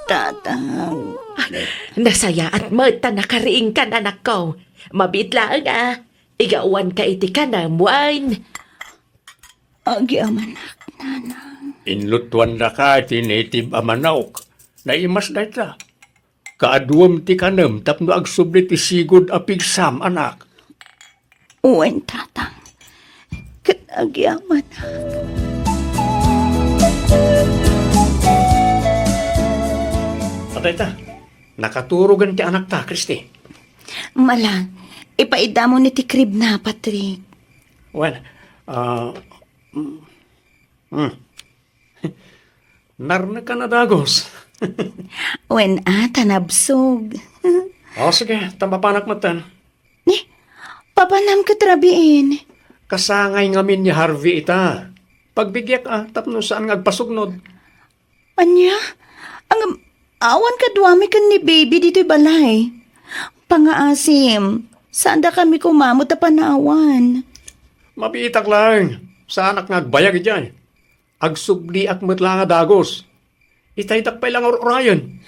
Tatang. Nasayaat met ta nakariingkan, anakko. Mabiit laeng, a. Igawanka iti kanem wen. Agyamanak, Nanang. Inlutuandaka iti native a manok. Naimas dayta. Kaaduem ti kanem tapno agsubli ti sigud a pigsam, anak. Wen, Tatang. Ket agyamanak. Adayta, nakaturogen ti anakta, Christy. Mala, ipaidamon iti kribna, Patrick. Wen, a, mm, mm. Narnekan a dagus. Wen, a, ta nabsog. O, sige, ta mapanak metten. Ni, papanam ket rabiin. Kasangay ngamin ni Harvey ita. Pagbigiak, a, tapno saan nga agpasugnod. Ania? Ang, awan kaduami ken ni baby ditoy balay. Pangaasim, saandakami koma met a panaawan. Mabiitak laeng, saanak nga agbayag idiay. Agsubliak met la nga dagus. Itaydak pay la nga ur-urayen.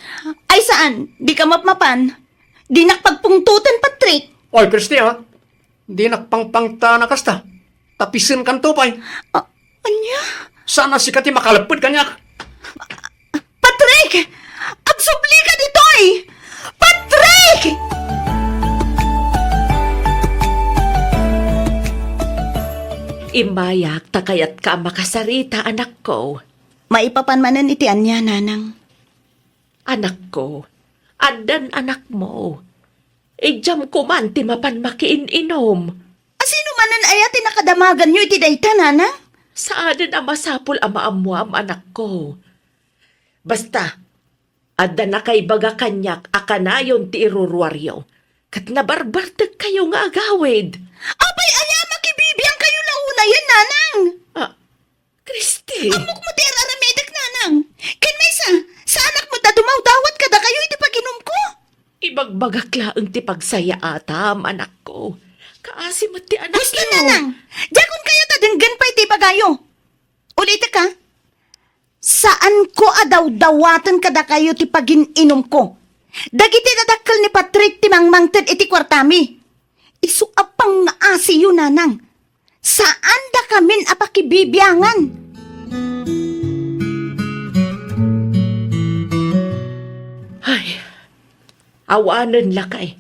Ay saan, dika mapmapan. Dinak pagpungtoten, Patrick. Oy, Christy, ha? Dinak pangpangtan a kasta. Tapisenkanto pay. Ah, ania? Saan a sika ti makalepped kaniak? Patrick! Agsublika ditoy! Patrick! Immayak ta kayatka a makasarita, anakko. Maipapan manen iti ania, nanang? Anakko, addan anakmo. Idiam koman ti mapan makiin-inom. Asino manen aya ti nakadamaganyo iti dayta, nanang? Saanen a masapul a maammoam, anakko. Basta, adda nakaibaga kaniak a kanayon ti iruruaryo, ket nabarbartekkayo nga agawid. Apay aya, makibibiangkayo la unayen, nanang? Ah, Christy. Ammok met ti ar-aramidek, nanang. Ken maysa, saanak met a dumawdawat kadakayo iti paginumko. Ibagbagak laeng ti pagsayaatam, anakko. Kaasi met ti anakyo. Husto, nanang. Diakon kayat a denggen pay ti ibagayo. Ulitek, ha? Saanko a dawdawaten kadakayo ti pagin-inumko. Dagiti dadakkel ni Patrick ti mangmangted iti kuartami. Isu a pangngaasiyo, nanang. Saandakamin a pakibibiangan. Ay, awanen lakay.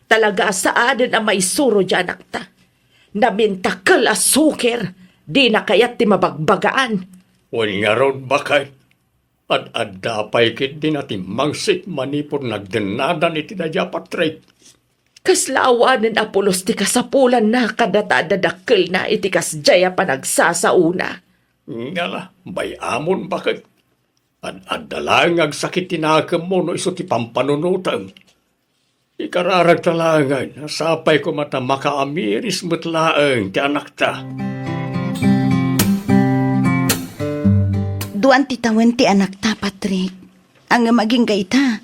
Talaga a saanen a maisuro diay anakta. Namintakel a suker, dina kayat ti mabagbagaan. Wen ngarud, baket. Ad-adda pay ketdi natimmangsit manipud nagdennadan iti daydi a Patrick. Kasla awanen a pulos ti kasapulanna kadata a dadakkelna iti kasdiay a panagsasaona. Ngala, bay-amon, baket. Ad-adda laeng nga agsakit ti nakemmo no isu ti pampanunotem. Ikararagta laengen a sapay koma ta makaamiris met laeng ti anakta. Duan ti tawen ti anakta, Patrick. Ngem agingga ita,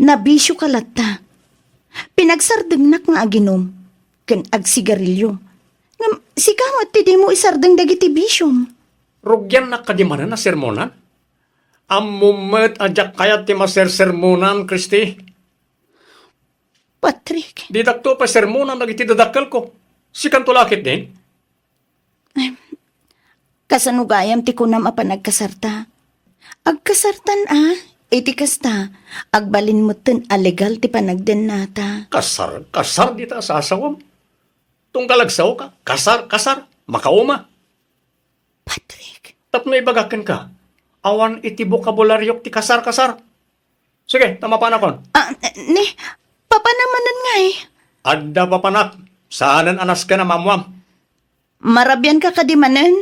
nabisioka latta. Pinagsardengnak nga aginum ken agsigarilio. Ngem sika met ti dimo isardeng dagiti bisiom. Rugiannak kadi manen a sermonan? Ammom met a diak kayat ti masersermonan, Christy. Patrick. Didakto pay sermonan dagiti dadakkelko. Sikanto la ketdin? Ay, kasano gayam ti kunam a panagkasarta? Agkasartan a, iti kasta, agbalin metten a legal ti panagdennata. Kasar, kasar dita a sasawam. Tunggal agsaoka, kasar, kasar, makauma. Patrick. Tapno ibagak kenka, awan iti bokabulariok ti kasar-kasar. Sige, ta mapanakon. Ah, ni, papanam manen ngay? Adda papanak, saanen a nasken a maammoam. Marabianka kadi manen?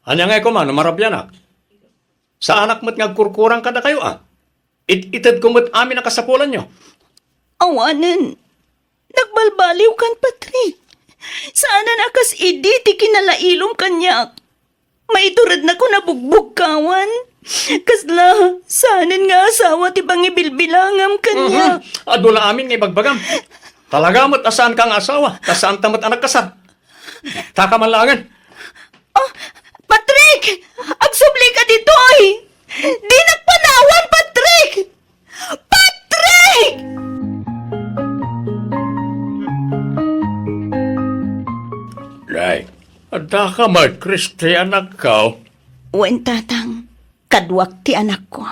Ania ngay koma no marabianak? Saanak met nga agkurkurang kadakayo, a? It-itedko met amin a kasapulanyo. Awanen. Nagbalbaliwkan, Patrick. Saanen a kas idi ti kinalailom kaniak. Maiturednakon a bugbugkawan. Kasla, saanen nga asawa ti pangibilbilangam kaniak. Mhm. Adu la amin nga ibagbagam. Talaga met a saanka nga asawa, ta saanta met a nagkasar. Taka man laengen. Oh, Patrick! Agsublika ditoy! Dinak panawan, Patrick! Patrick! Nay, adda ka met, Christy, anakko? Wen, Tatang. Kaduak ti anakko.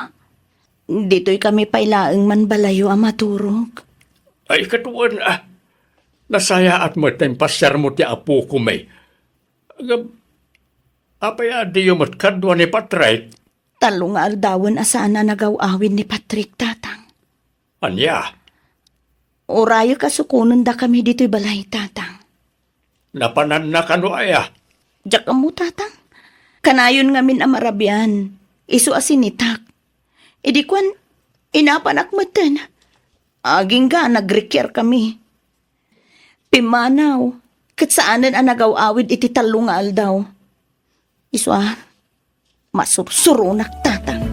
Ditoy kami pay laeng man balayo a maturog. Ay, ket wen, a. Nasayaat met ta impasiarmo ti apokon. Ngem, apay a diyo met kadua ni Patrick? Tallo nga aldawen a saan a nagaw-awid ni Patrick, Tatang. Ania? Urayek a sukonendakami ditoy balay, Tatang. Napananna kano aya? Diak ammo, Tatang. Kanayon ngamin a marabian. Isu a sinitak. Idi kuan, inapanak metten. Agingga a nagrikiarkami. Pimmanaw, ket saanen a nagaw-awid iti tallo nga aldaw. Isu a, masursuronak, Tatang.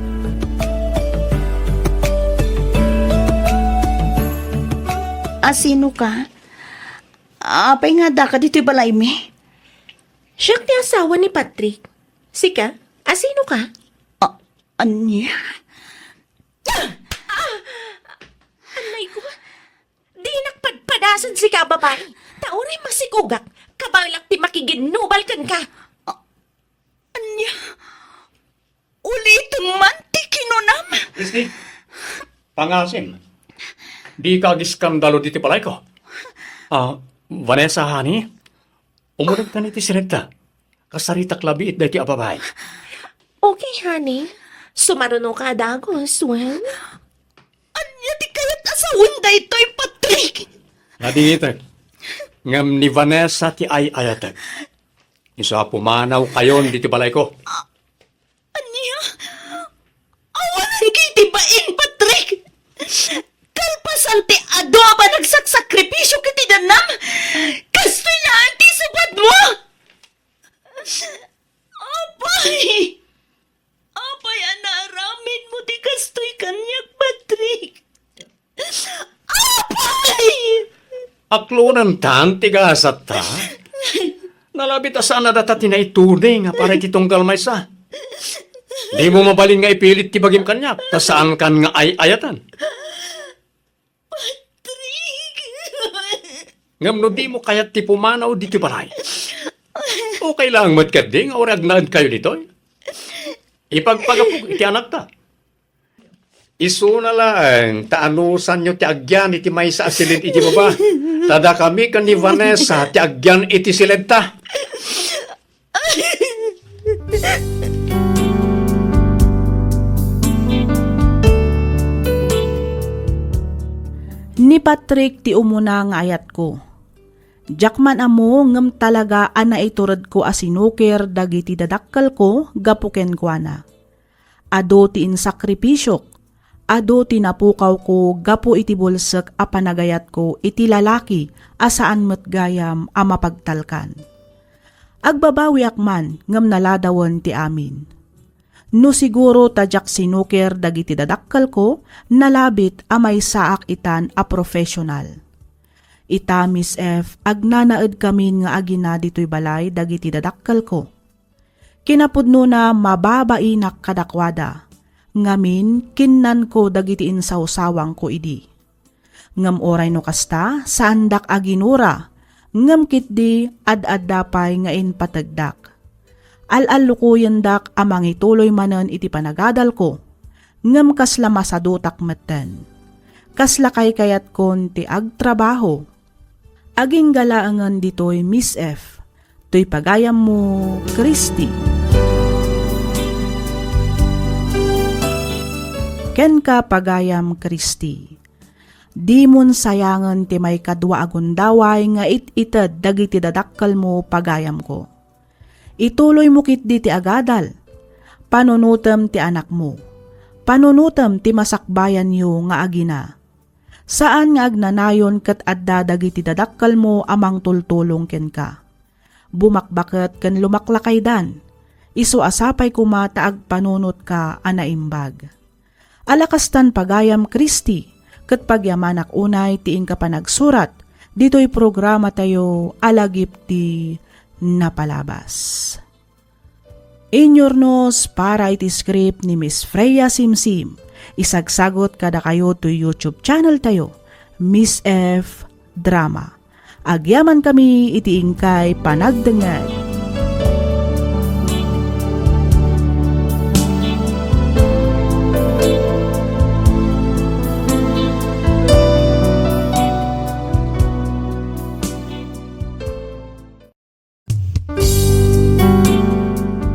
Asinoka? Apay nga addaka ditoy balaymi? Siak ti asawa ni Patrick. Sika, asinoka? A-, ania? Ah! Ah! Anay ko, dinak padpadasen sika a babai. Ta uray masikogak, kabaelak ti makiginnubal kenka. Ania? Ulitem man ti kinunam? Christy, pangasim. Dika agiskandalo ditoy balayko. Ah, Vanessa, honey, umunegkan iti silenta. Kasaritak labiit daytoy a babai. Okay, honey. Sumarunoka a dagus, wen? Ania ti kayat a sawen daytoy, Patrick? Nadiitek. Ngem ni Vanessa ti ay-ayatek. Isu a pumanawkayon ditoy balayko. Ania? Awanen ket iti bain, Patrick! Kalpasan ti adu a panagsaksakripisio ket ti danam, kastoy laeng ti isubadmo! Apay! Apay a naaramidmo ti kastoy kaniak, Patrick? Apay! Aklonentan ti gasatta. Nalabit a saan a data ti naituding a para iti tunggal maysa. Dimo mabalin nga ipilit ti bagim kaniak, ta saankan nga ay-ayatan. Patrick! Ngem no dimo kayat ti pumanaw ditoy balay, okay lang met ketdi nga uray agnaedkayo ditoy. Ipagpagapok iti anakta. Isuna laeng ta anusanyo ti agyan iti maysa a silin iti baba. Ta dakami ken ni Vanessa ti agyan iti silenta. Ni Patrick ti umuna nga ayatko. Diak man ammo ngem talaga a naituredko a sinukir dagiti dadakkelko gapu kenkuana. Adu ti insakripisiok, adu ti napukawko gapu iti bulsek a panagayatko iti lalaki a saan met gayam a mapagtalkan. Agbabawiak man ngem naladawen ti amin. No siguro ta diak sinukir dagiti dadakkelko, nalabit a maysaak itan a professional. Ita, Miss F, agnanaedkamin nga agina ditoy balay dagiti dadakkelko. Kinapudnona, mababainak kadakuada, ngamin, kinnanko dagiti insawsawangko idi. Ngem uray no kasta, saandak a ginura, ngem ketdi ad-adda pay nga impategdak. Al-allukoyendak a mangituloy manen iti panagadalko, ngem kasla masadutak metten. Kasla kaykayatkon ti agtrabaho. Agingga laengen ditoy, Miss F. Toy pagayammo, Christy. Kenka, pagayam Christy. Dimon sayangen ti maikadua a gundaway nga it-ited dagiti dadakkelmo, pagayamko. Ituloymo ketdi ti agadal. Panunotem ti anakmo. Panunotem ti masakbayanyo nga agina. Saan nga agnanayon ket adda dagiti dadakkelmo a mangtultulong kenka. Bumakbaket ken lumaklakaydan. Isu a sapay koma ta agpanunotka a naimbag. Ala kastan, pagayam Christy, ket pagyamanak unay ti inka panagsurat ditoy programatayo a Lagip ti Napalabas. Inyurnos para iti script ni Miss Freya Simsim. Isagsagot kadakayo toy YouTube channel tayo, Miss F Drama. Agyamankami iti inkay panagdengngeg.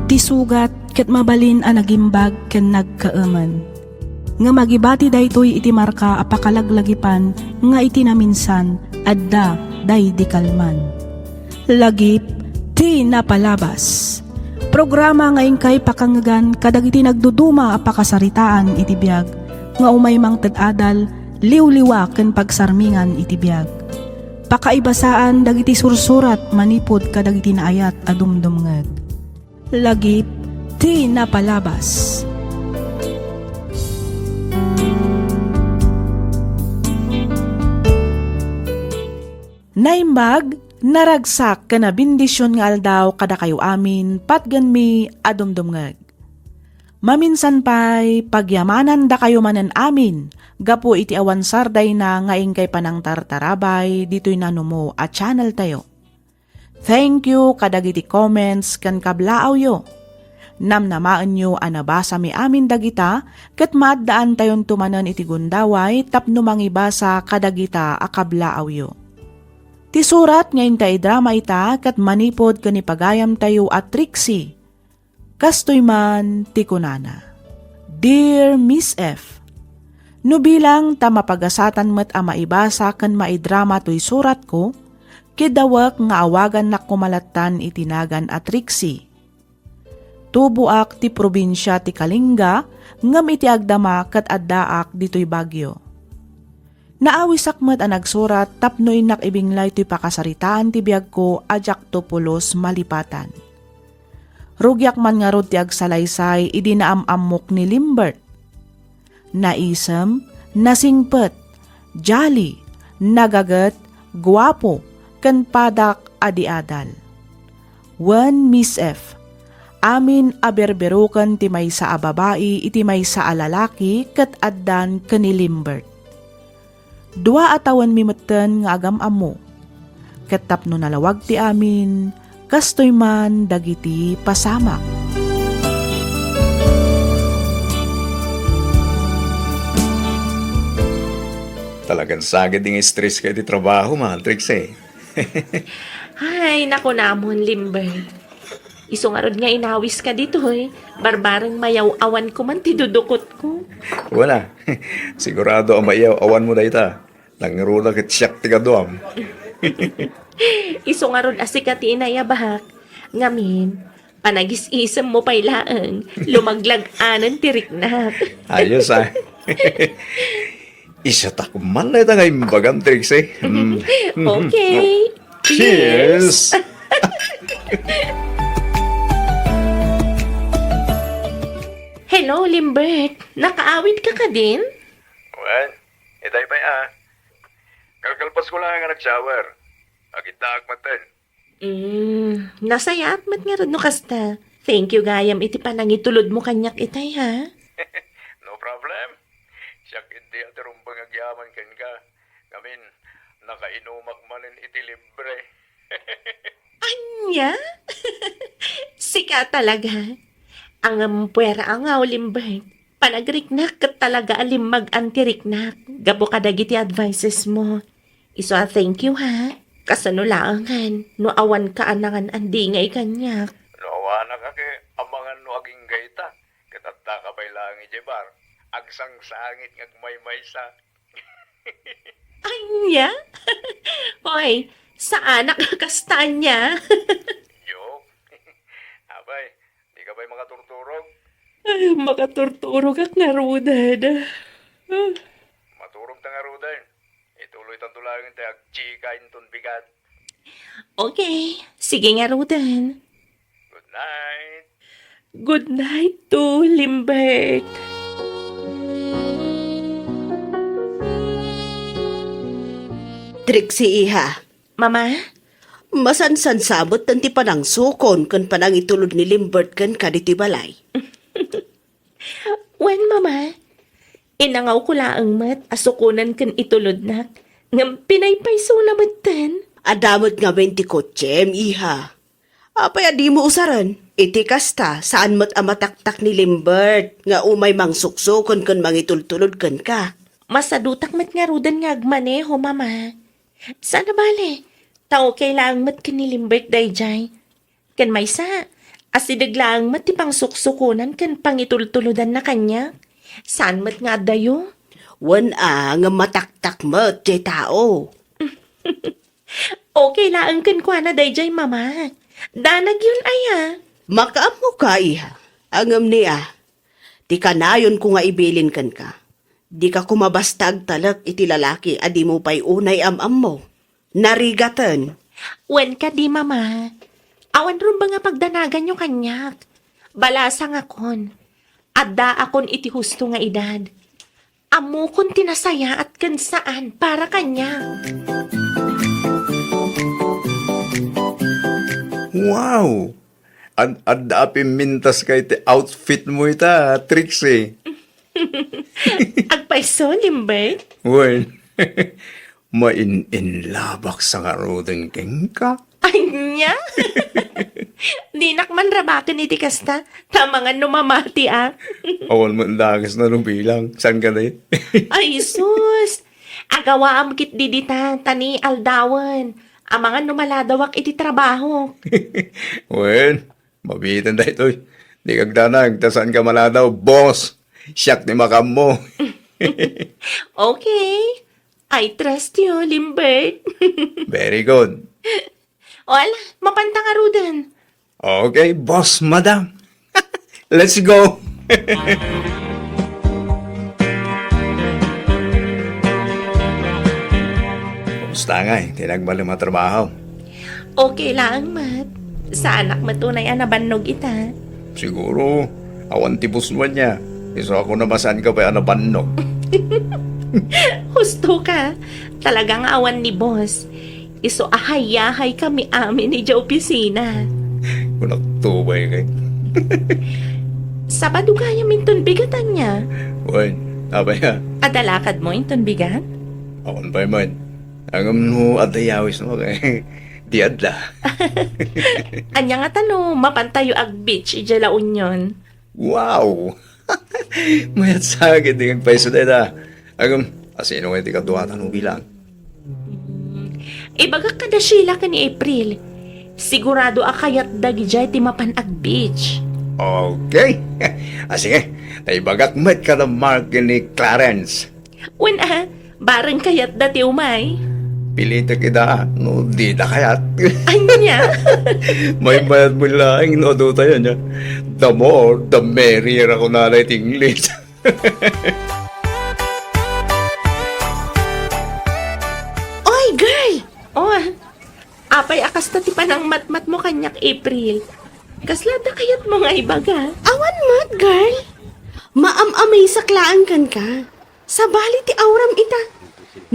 Ti sugat ket mabalin a nagimbag ken nagkaemen. Ngem agibati daytoy iti marka a pakalaglagipan nga iti naminsan adda daydi kalman. Lagip ti Napalabas. Programa nga inkay pakangngegan kadagiti nagduduma a pakasaritaan iti biag nga umay mangted adal, liwliwa ken pagsarmingan iti biag. Pakaibasaan dagiti sursurat manipud kadagiti naayat a dumdumngeg. Lagip ti Napalabas. Naimbag, naragsak ken nabendision nga aldaw kadakayo amin, patgenmi a dumdumngeg. Maminsan pay, pagyamanandakayo manen amin gapu iti awan sardayna nga inkay panangtartarabay ditoy nanumo a channel tayo. Thank you kadagiti comments ken kablaawyo. Namnamaenyo a nabasami amin dagita ket maaddaantayonto manen iti gundaway tapno mangibasa kadagita a kablaawyo. Ti surat nga inta idrama ita ket manipud ken ni pagayamtayo a Trixie. Kastoy man ti kunana, "Dear Miss F, no bilang ta mapagasatan met a maibasa ken maidrama toy suratko, kidawek nga awagannak koma lattan iti nagan a Trixie. Tuboak ti probinsia ti Kalinga ngem iti agdama ket addaak ditoy Baguio. Naawisak met a nagsurat tapno innak ibinglay toy pakasaritaan ti biagko a diakto pulos malipatan. Rugiak man ngarud ti agsalaysay idi naam-ammok ni Limbert. Naisem, nasingpet, jolly, nagaget, guapo, ken padak a diadal. Wen Miss F, amin a berberoken ti maysa a babai iti maysa a lalaki ket addan ken ni Limbert. Dua a tawenmi metten nga agam-ammo. Ket tapno nalawag ti amin, kastoy man dagiti pasamak." Talagan saged nga stress ka iti trabaho, Matrix, eh. Ay, nakunamon, Limbert. Isu ngarud nga inawis ka ditoy, barbareng mayaw-awan ko man ti dudukot ko. Wala. Sigurado a mayaw-awan mo dayta. Nangruna ket siak ti kaduam. Isu ngarud a sika ti inayabak. Ngamin, panagis-isem mo pay laeng, lumaglag anen ti riknak. Ayos, ah. Isatak man na ita nga imbagam, Trixie. Mm. Okay. Cheers! Hello, Limbert. Nakaawid ka kadin? Wen, itay pay a. Kalkalpas ko lang nga nag-shower. Agiddaak maten. Mm, nasayaat met ngarud no kasta. Thank you gayam iti panangitulod mo kaniak itay, ha? No problem. Siak idi a ti rumbeng agyaman kenka. Ngamin, nakainumak manen iti libre. Ania? Sika talaga. Ngem puera a nga, Limbert. Panagriknak ket talaga a limmag-an ti riknak gapu kadagiti advices mo. Isu a thank you, ha? Kasano laengen no awan ka a nangan-andingay kaniak? No awanak a ket amangan no agingga ita, ket adda ka pay laeng idiay bar, agsangsangit nga agmaymaysa. Ania? Hoy, saanak a kasta ania? Joke. Apay, di ka pay makaturturog? Ay, makaturturogak ngaruden. Maturog ta ngaruden. Ituloy tanto laeng ti agchika inton bigat. Okay, sige ngaruden. Good night. Good night to Limbert. Trixie, iha. Mama? Masansansa metten ti panangsukon ken panangitulod ni Limbert kenka ditoy balay. Wen, Mama. Inangawko laeng met a sukonen ken itulodnak, ngem pinaypaysona metten. Adda met ngamin ti kotsem, iha. Apay a dimo usaren? Iti kasta, saan met a mataktak ni Limbert nga umay mangsuksuken ken mangitultulod kenka. Masadutak met ngaruden nga agmaneho, Mama. Saan a bale, ta okay laeng met ken ni Limbert daydiay. Ken maysa, asideg laeng met ti pangsuksukonan ken pangitultulodanna kaniak. Saan met nga addayo? Wen a, ngem mataktak met diay tao. Okay laeng kenkuana daydiay, Mama. Danagyon aya. Makaammoka, iha. Ngem ni a, ti kanayonko nga ibilin kenka, dika koma basta agtalek iti lalaki a dimo pay unay am-ammo. Narigaten. Wen kadi, Mama. Awan rumbeng a pagdanaganyo kaniak. Balasangakon. Addaakon iti husto nga edad. Ammokon ti nasayaat ken saan para kaniak. Wow! Ad-, adda a pimmintaska iti outfitmo ita, Trixie. Agpayso, Limbert? Wen, main-inlabak sa ngaruden kenka. Ania? Dinak man rabaken iti kasta, ta amangan no mamatiak. Awan met dakes na no bilang. Saan ka di? Ay, sus! Agawaam ketdi dita, ta ni aldawen. Amangan no maladawak iti trabaho. Wen, mabiiten daytoy. Di kagdanag, ta saan ka maladaw, boss. Siak ti makaammo. Okay. I trust you, Limbert. Very good. O ala, mapanta ngaruden. Okay, boss, madam. Let's go. Kumusta ngay ti nagbalin a trabaho? Okay laeng met. Saanak met unay a nabannog ita. Siguro, awan ti boss mo ania. Isu a kunam a saan ka pay a nabannog. Husto ka. Talaga nga awan ni boss. Isu a hayahay kami amin idiay opisina. Kunak tubay kay. Sabado gayam inton bigat ania? Wen, apay a? Adda lakadmo inton bigat? Awan pay met. Ngem no adda yawismo kay di adda. Ania ngata no mapantayo ag-beach idiay La Union? Wow! Mayat sa akin ti agpayso dayta. Ngem, asino nga ti kaduatan mo bilang? Mm, ibagak kada Sheila ken ni April. Sigurado a kayatda idiay ti mapan ag-beach. Okay. Ah, sige. Ta ibagak met kada Mark ken ni Clarence. Wen a, bareng kayatda ti umay. Pilitek ida no dida kayat. Ania? Maymayat mo laeng no adu tayo niya. The more, the merrier, ako na iti English. Oy, girl! Oh, apay a kasta ti panangmatmatmo kaniak, April? Kasla adda kayatmo nga ibaga? Awan met, girl. Maam-amazak laeng kenka. Sabali ti auram ita.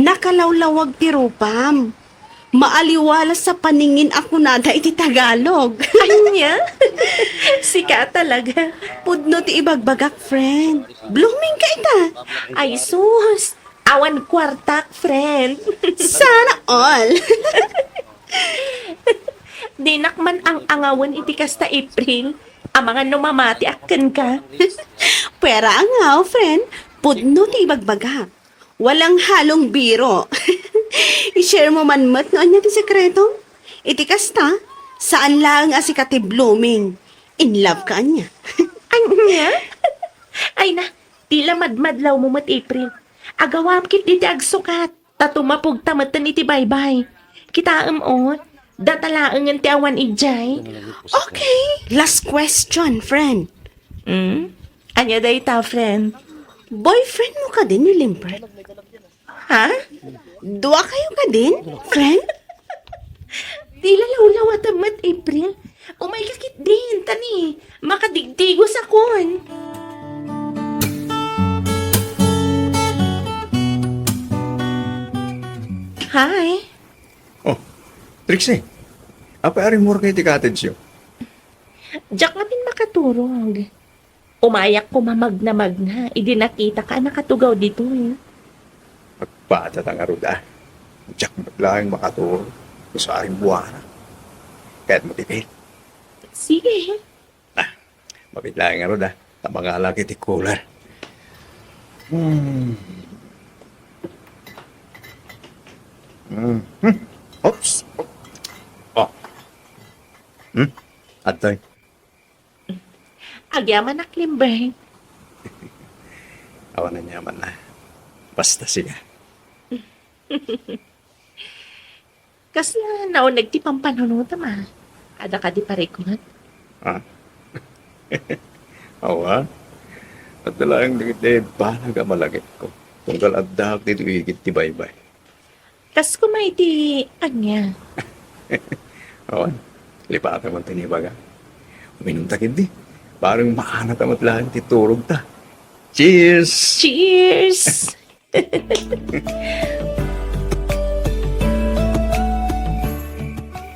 Nakalawlawag ti rupam. Maaliwalas sa paningin a kunada iti Tagalog. Ania? Sika talaga. Pudno ti ibagbagak, friend. Blooming ka ita. Ay, sus. Awan kuartak, friend. Sana all. Dinak man ang-angawen iti kasta, April. Amangan no mamatiak kenka. Puera angaw, friend. Pudno ti ibagbagak. Walang halong biro. I-share mo man met no ania ti sekreto. Iti kasta, saan laeng a sika ti blooming. In love ka ania? Ania? Ay na, tila madmadlawmo met, April. Agawam ketdi ti agsukat. Ta tumapogta metten iti baybay. Kitaem, o, data laengen ti awan idiay. Okay, last question, friend. Hmm? Ania dayta, friend? Boyfriend mo kadin ni Limbert? Ha? Dua kayo kadin, friend? Tila lawlawatem met, April. Umayka ketdin, ta ni, makadigdigos akon. Hi. Oh, Trixie. Apay a rimmuar kayo ti cottage yo? Diak ngamin makaturog. Umayak koma magna-magna idi nakitaka a nakatugaw ditoy. Agpada ta ngarud a. Diak met laeng makaturog. Usaring buana. Kayatmo ti pil? Sige. Ah, mabiit laeng ngarud a. Ta mangalak iti cooler. Hmm. Hmm. Hmm. Oops. Oh. Hmm? Adtoy. Agyamanak, Limbert. Awan aniaman a. Basta sika. Kasla nauneg ti pampanunotam a. Adda kadi parikut? Ah? Awan. Adda laeng dagiti banag a malagipko. Tunggal addaak ditoy igid ti baybay. Kas koma iti ania? Awan, lipatak man ti ibaga. Uminumta ketdi. Bareng maanata met laeng ti turogta. Cheers! Cheers!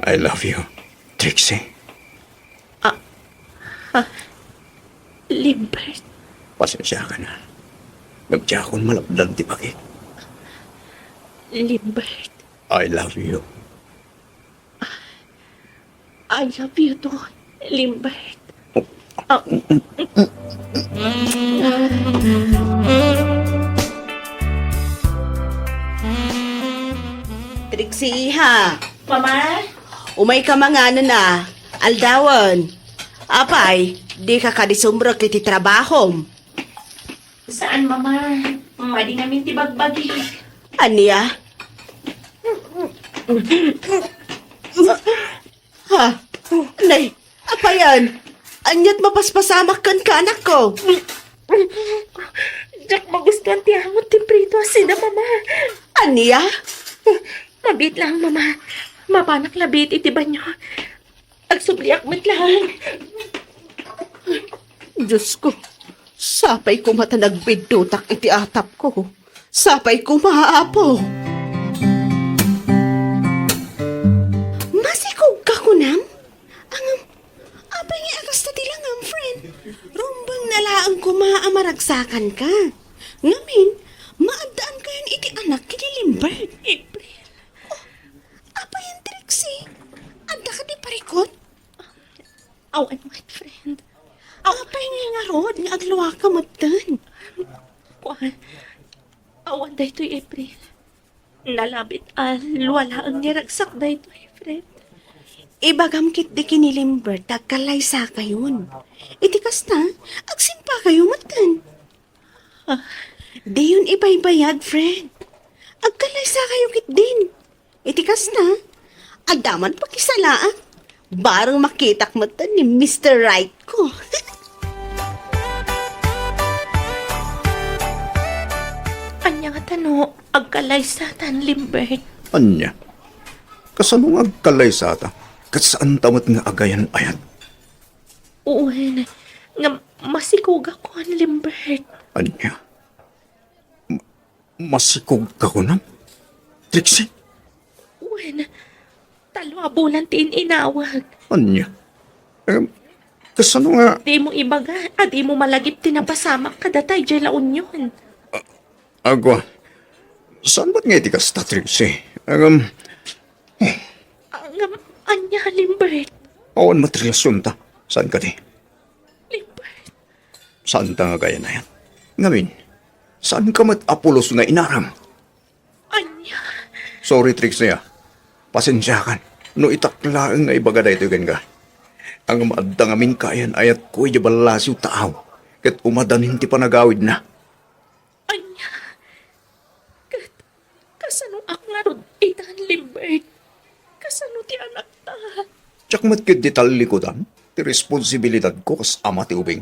I love you, Trixie. Ah, Limbert. Pasensiakan. Ngem diakon malabdan ti bagik. Limbert. I love you. I love you too, Limbert. Ah. Trixie, iha. Mama? Umayka manganen a. Aldawen. Apay, dika kadi sumrek iti trabahom? Saan, Mama. Madi ngamin ti bagbagik. Ania? Ha? Nay, apayan? Ania't mapaspasamak kenka, anakko? Diak magustuan ti angot ti prito a sida, Mama. Ania? Mabiit lang, Mama. Mapanak labiit iti banio. Agsubliak met laeng. Diosko, sapay koma ta nagbiddutak iti atapko. Sapay koma, Apo. Masikogka kunam? Angam, apay nga kasta ti langam, friend? Rumbeng na laeng koma a maragsakanka. Ngamin, maaddaankayon iti anak ken ni Lambert. April. Oh, apayan, Trixie? Adda kadi parikut? Awan met, friend. Aw- Apay nga ngarud nga agluaka metten? Kuan, awan daytoy, April. Nalabit a lua laeng nga ragsak daytoy, friend. Ibagam ketdi ken ni Lambert ta agkallaysakayon. Iti kasta, agsimpakayo metten. Ah. Diyon ibaybayag, friend. Agkallaysakayo ketdin. Iti kasta, adda man pakisalaak. Bareng makitak metten ni Mister Right ko. Ania ngata no agkallaysatan, Lambert? Ania? Kasano nga agkallaysata? Ket saanta met nga agayan-ayat? Wen, nga masikogak, Lambert. Ania? Ma-, masikogka kunam, Trixie? Wen, tallo a bulan ti in-inawag. Ania? Em, kasano nga? Dimo ibaga a dimo malagip ti napasamak kadata idiay La Union. A-, agwa, saan met nga iti kasta, Trixie? Agam, Ngem, ania, Lambert? Awan met relasionta. Saan kadi? Lambert. Saanta nga agayan-ayat? Ngamin, saanka met a pulos nga inaram? Ania? Sorry, Trixie, a. Pasensiakan no itak laeng nga ibaga daytoy kenka. Ngem adda ngamin kaayan-ayatko idiay ballasiw taaw, ket umadanin ti panagawidna. Ania? Ket kasanoak ngarud itan, Lambert? Kasano ti anakta? Diak met ketdi tallikudan ti responsibilidadko kas ama ti ubing.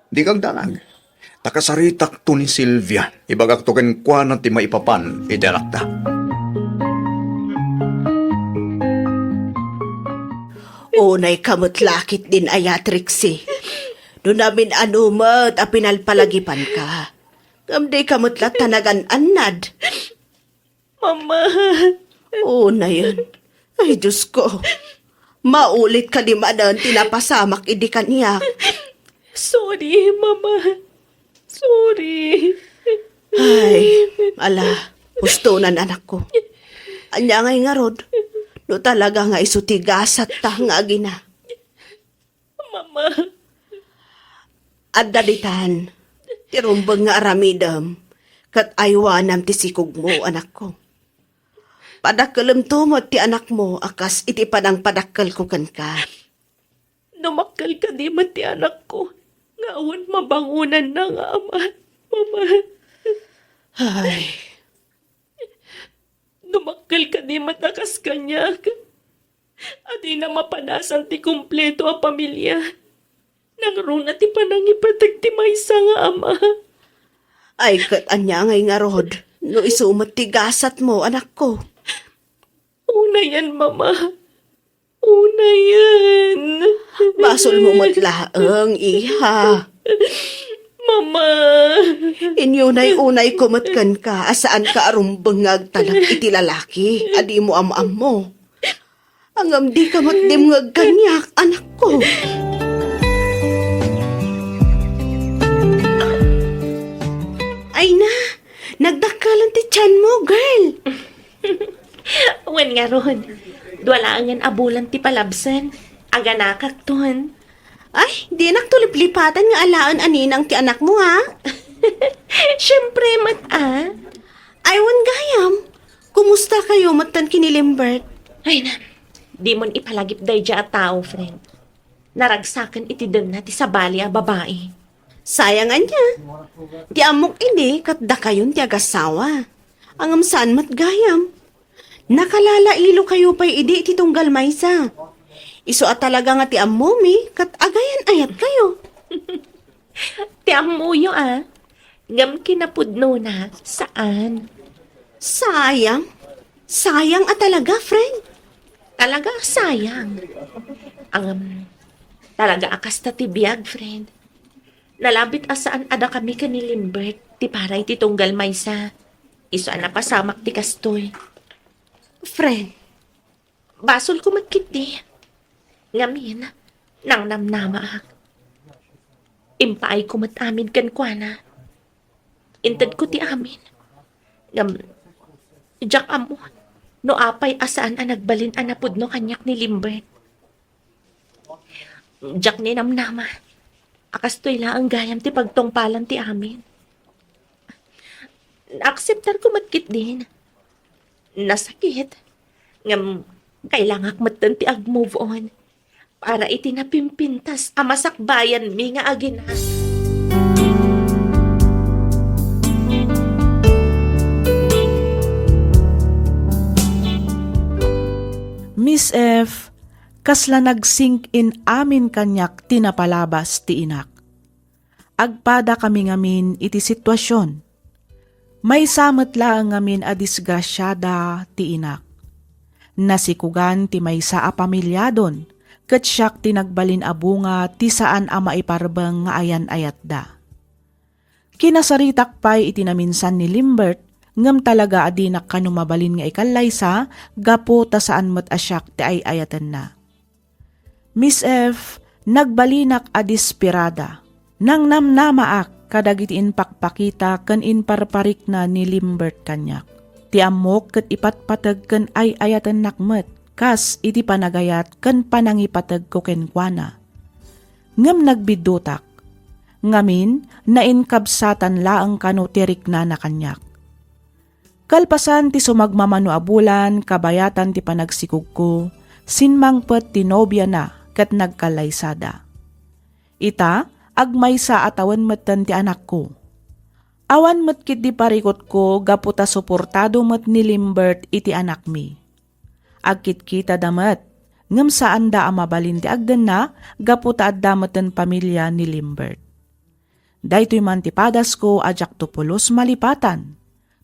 Dika agdanag, ta kasaritakto ni Silvia, ibagakto kenkuana ti maipapan iti anakta. Unayka met la ketdin aya, Trixie. No namin-ano met a pinalpalagipanka, ngem dika met latta nagan-annad. Mama. Unayen. Ay, Diosko. Maulit kadi manen ti napasamak idi kaniak. Sorry, Mama. Sorry. Ay, ala, hustonan, anakko. Ania ngay ngarud? No talaga nga isu ti gasatta nga agina. Mama. Adda ditan ti rumbeng nga aramidem ket aywanam ti sikogmo, anakko. Padakkelemto met ti anakmo a kas iti panangpadakkelko kenka. Dumakkel kadi met ti anakko nga awan mabangonanna nga ama, Mama. Ay. Dumakkel kadi met a kas kaniak a dina mapadasan ti kompleto a pamilia. Nangruna ti panangipateg ti maysa nga ama. Ay, ket ania ngay ngarud no isu met ti gasatmo, anakko? Unayen, Mama. Unayen. Basolmo met laeng, iha. Mama. Inyunay-unayko met kenka a saanka a rumbeng nga agtalek iti lalaki a dimo am-ammo. Ngem dika met dimngeg kaniak, anakko. Alan ti tianmo, girl. Wen ngarud, dua laengen a bulan ti palabsen. Aganakakton. Ay, dinak to liplipatan nga alaen a ninang ti anakmo, ha? Siempre met, ah. Ay, wen gayam. Kumusta kayo metten ken ni Limbert? Ay na, dimon ipalagip daydiay a tao, friend. Naragsaken iti denna ti sabali a babai. Sayang ania. Ti ammok idi ket dakayon ti agasawa. Ngem saan met gayam. Nakalalailo kayo pay idi iti tunggal maysa. Isu a talaga nga ti ammomi ket agayan-ayat kayo. Ti ammoyo, ah. Ngem kinapudnona, saan. Sayang. Sayang a talaga, friend. Talaga, sayang. Ngem, talaga a kasta ti biag, friend. Nalabit a saan a dakami ken ni Limbert ti para iti tunggal maysa. Isu a napasamak ti kastoy. Friend, basolko met ketdi. Ngamin, nangnamnamaak. Impaayko met amin kenkuana. Intedko ti amin. Ngem, diak ammo no apay a saan a nagbalin a napudno kaniak ni Limbert. Diak ninamnama a kastoy laeng gayam ti pagtungpalan ti amin. Naakseptarko met ketdin. Nasakit. Ngem, kailangak metten ti ag-move on para iti napimpintas a masakbayanmi nga agina. Miss F, kasla nag-sink in amin kaniak ti napalabas ti inak. Agpadakami ngamin iti situasion. Maysa met laeng ngamin a disgrasiada ti inak. Nasikugan ti maysa a pamiliadon, ket siak ti nagbalin a bunga ti saan a maiparbeng nga ayan-ayatda. Kinasaritak pay iti naminsan ni Limbert, ngem talaga a dinak kano mabalin nga ikallaysa gapu ta saan met a siak ti ay-ayatenna. Miss F, nagbalinak a desperada. Nangnamnamaak kadagiti impakpakita ken inparparikna ni Limbert kaniak. Ti ammok ket ipatpateg ken ay-ayatennak met kas iti panagayat ken panangipategko kenkuana. Ngem nagbiddutak. Ngamin, nainkabsatan laeng kano ti riknana kaniak. Kalpasan ti sumagmamano a bulan kabayatan ti panagsikogko, simmangpet ti nobiana ket nagkallaysada. Ita, agmaysa a tawen metten ti anakko. Awan met ketdi parikutko gapu ta suportado met ni Limbert iti anakmi. Agkitkitada met, ngem saanda a mabalin ti agdenna gapu ta adda metten pamilia ni Limbert. Daytoy man ti padasko a diakto pulos malipatan.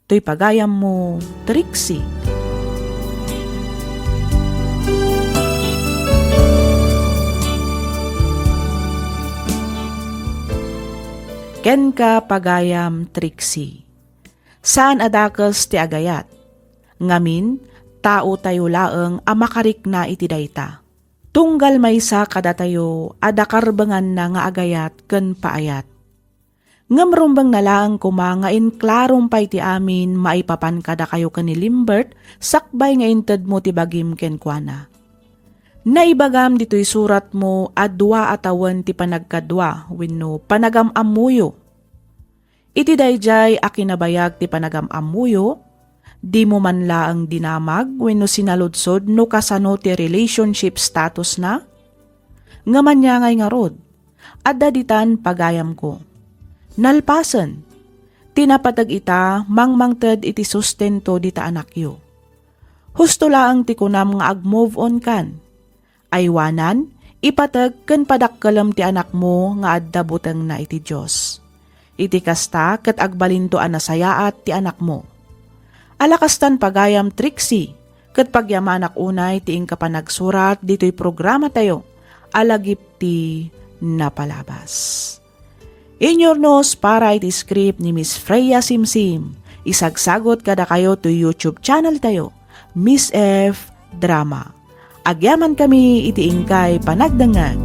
Toy pagayammo, Trixie. Kenka, pagayam Trixie. Saan a dakes ti agayat. Ngamin, taotayo laeng a makarikna iti dayta. Tunggal maysa kadatayo a dakarbenganna nga agayat ken paayat. Ngem rumbengna laeng koma nga inklarom pay ti amin maipapan kadakayo ken ni Limbert sakbay nga intedmo ti bagim kenkuana. Naibagam ditoy suratmo a dua a tawen ti panagkadua wenno panagam-ammoyo. Iti daydiay a kinabayag ti panagam-ammoyo, dimo man laeng dinamag wenno sinaludsod no kasano ti relationship statusna? Ngem ania ngay ngarud, adda ditan pagayamko. Nalpasen, ti napateg ita mangmangted iti sustento dita anakyo. Husto laeng ti kunam nga ag-move on kan. Aywanan, ipateg ken padakkelem ti anakmo nga adda butengna iti Dios. Iti kasta, ket agbalinto a nasayaat ti anakmo. Ala kastan pagayam, Trixie, ket pagyamanak unay ti inka panagsurat ditoy programatayo a lagip ti napalabas. Inyurnos para iti script ni Miss Freya Simsim. Isagsagot kadakayo toy YouTube channel tayo, Miss F Drama. Agyaman kami iti inkay panagdengngeg.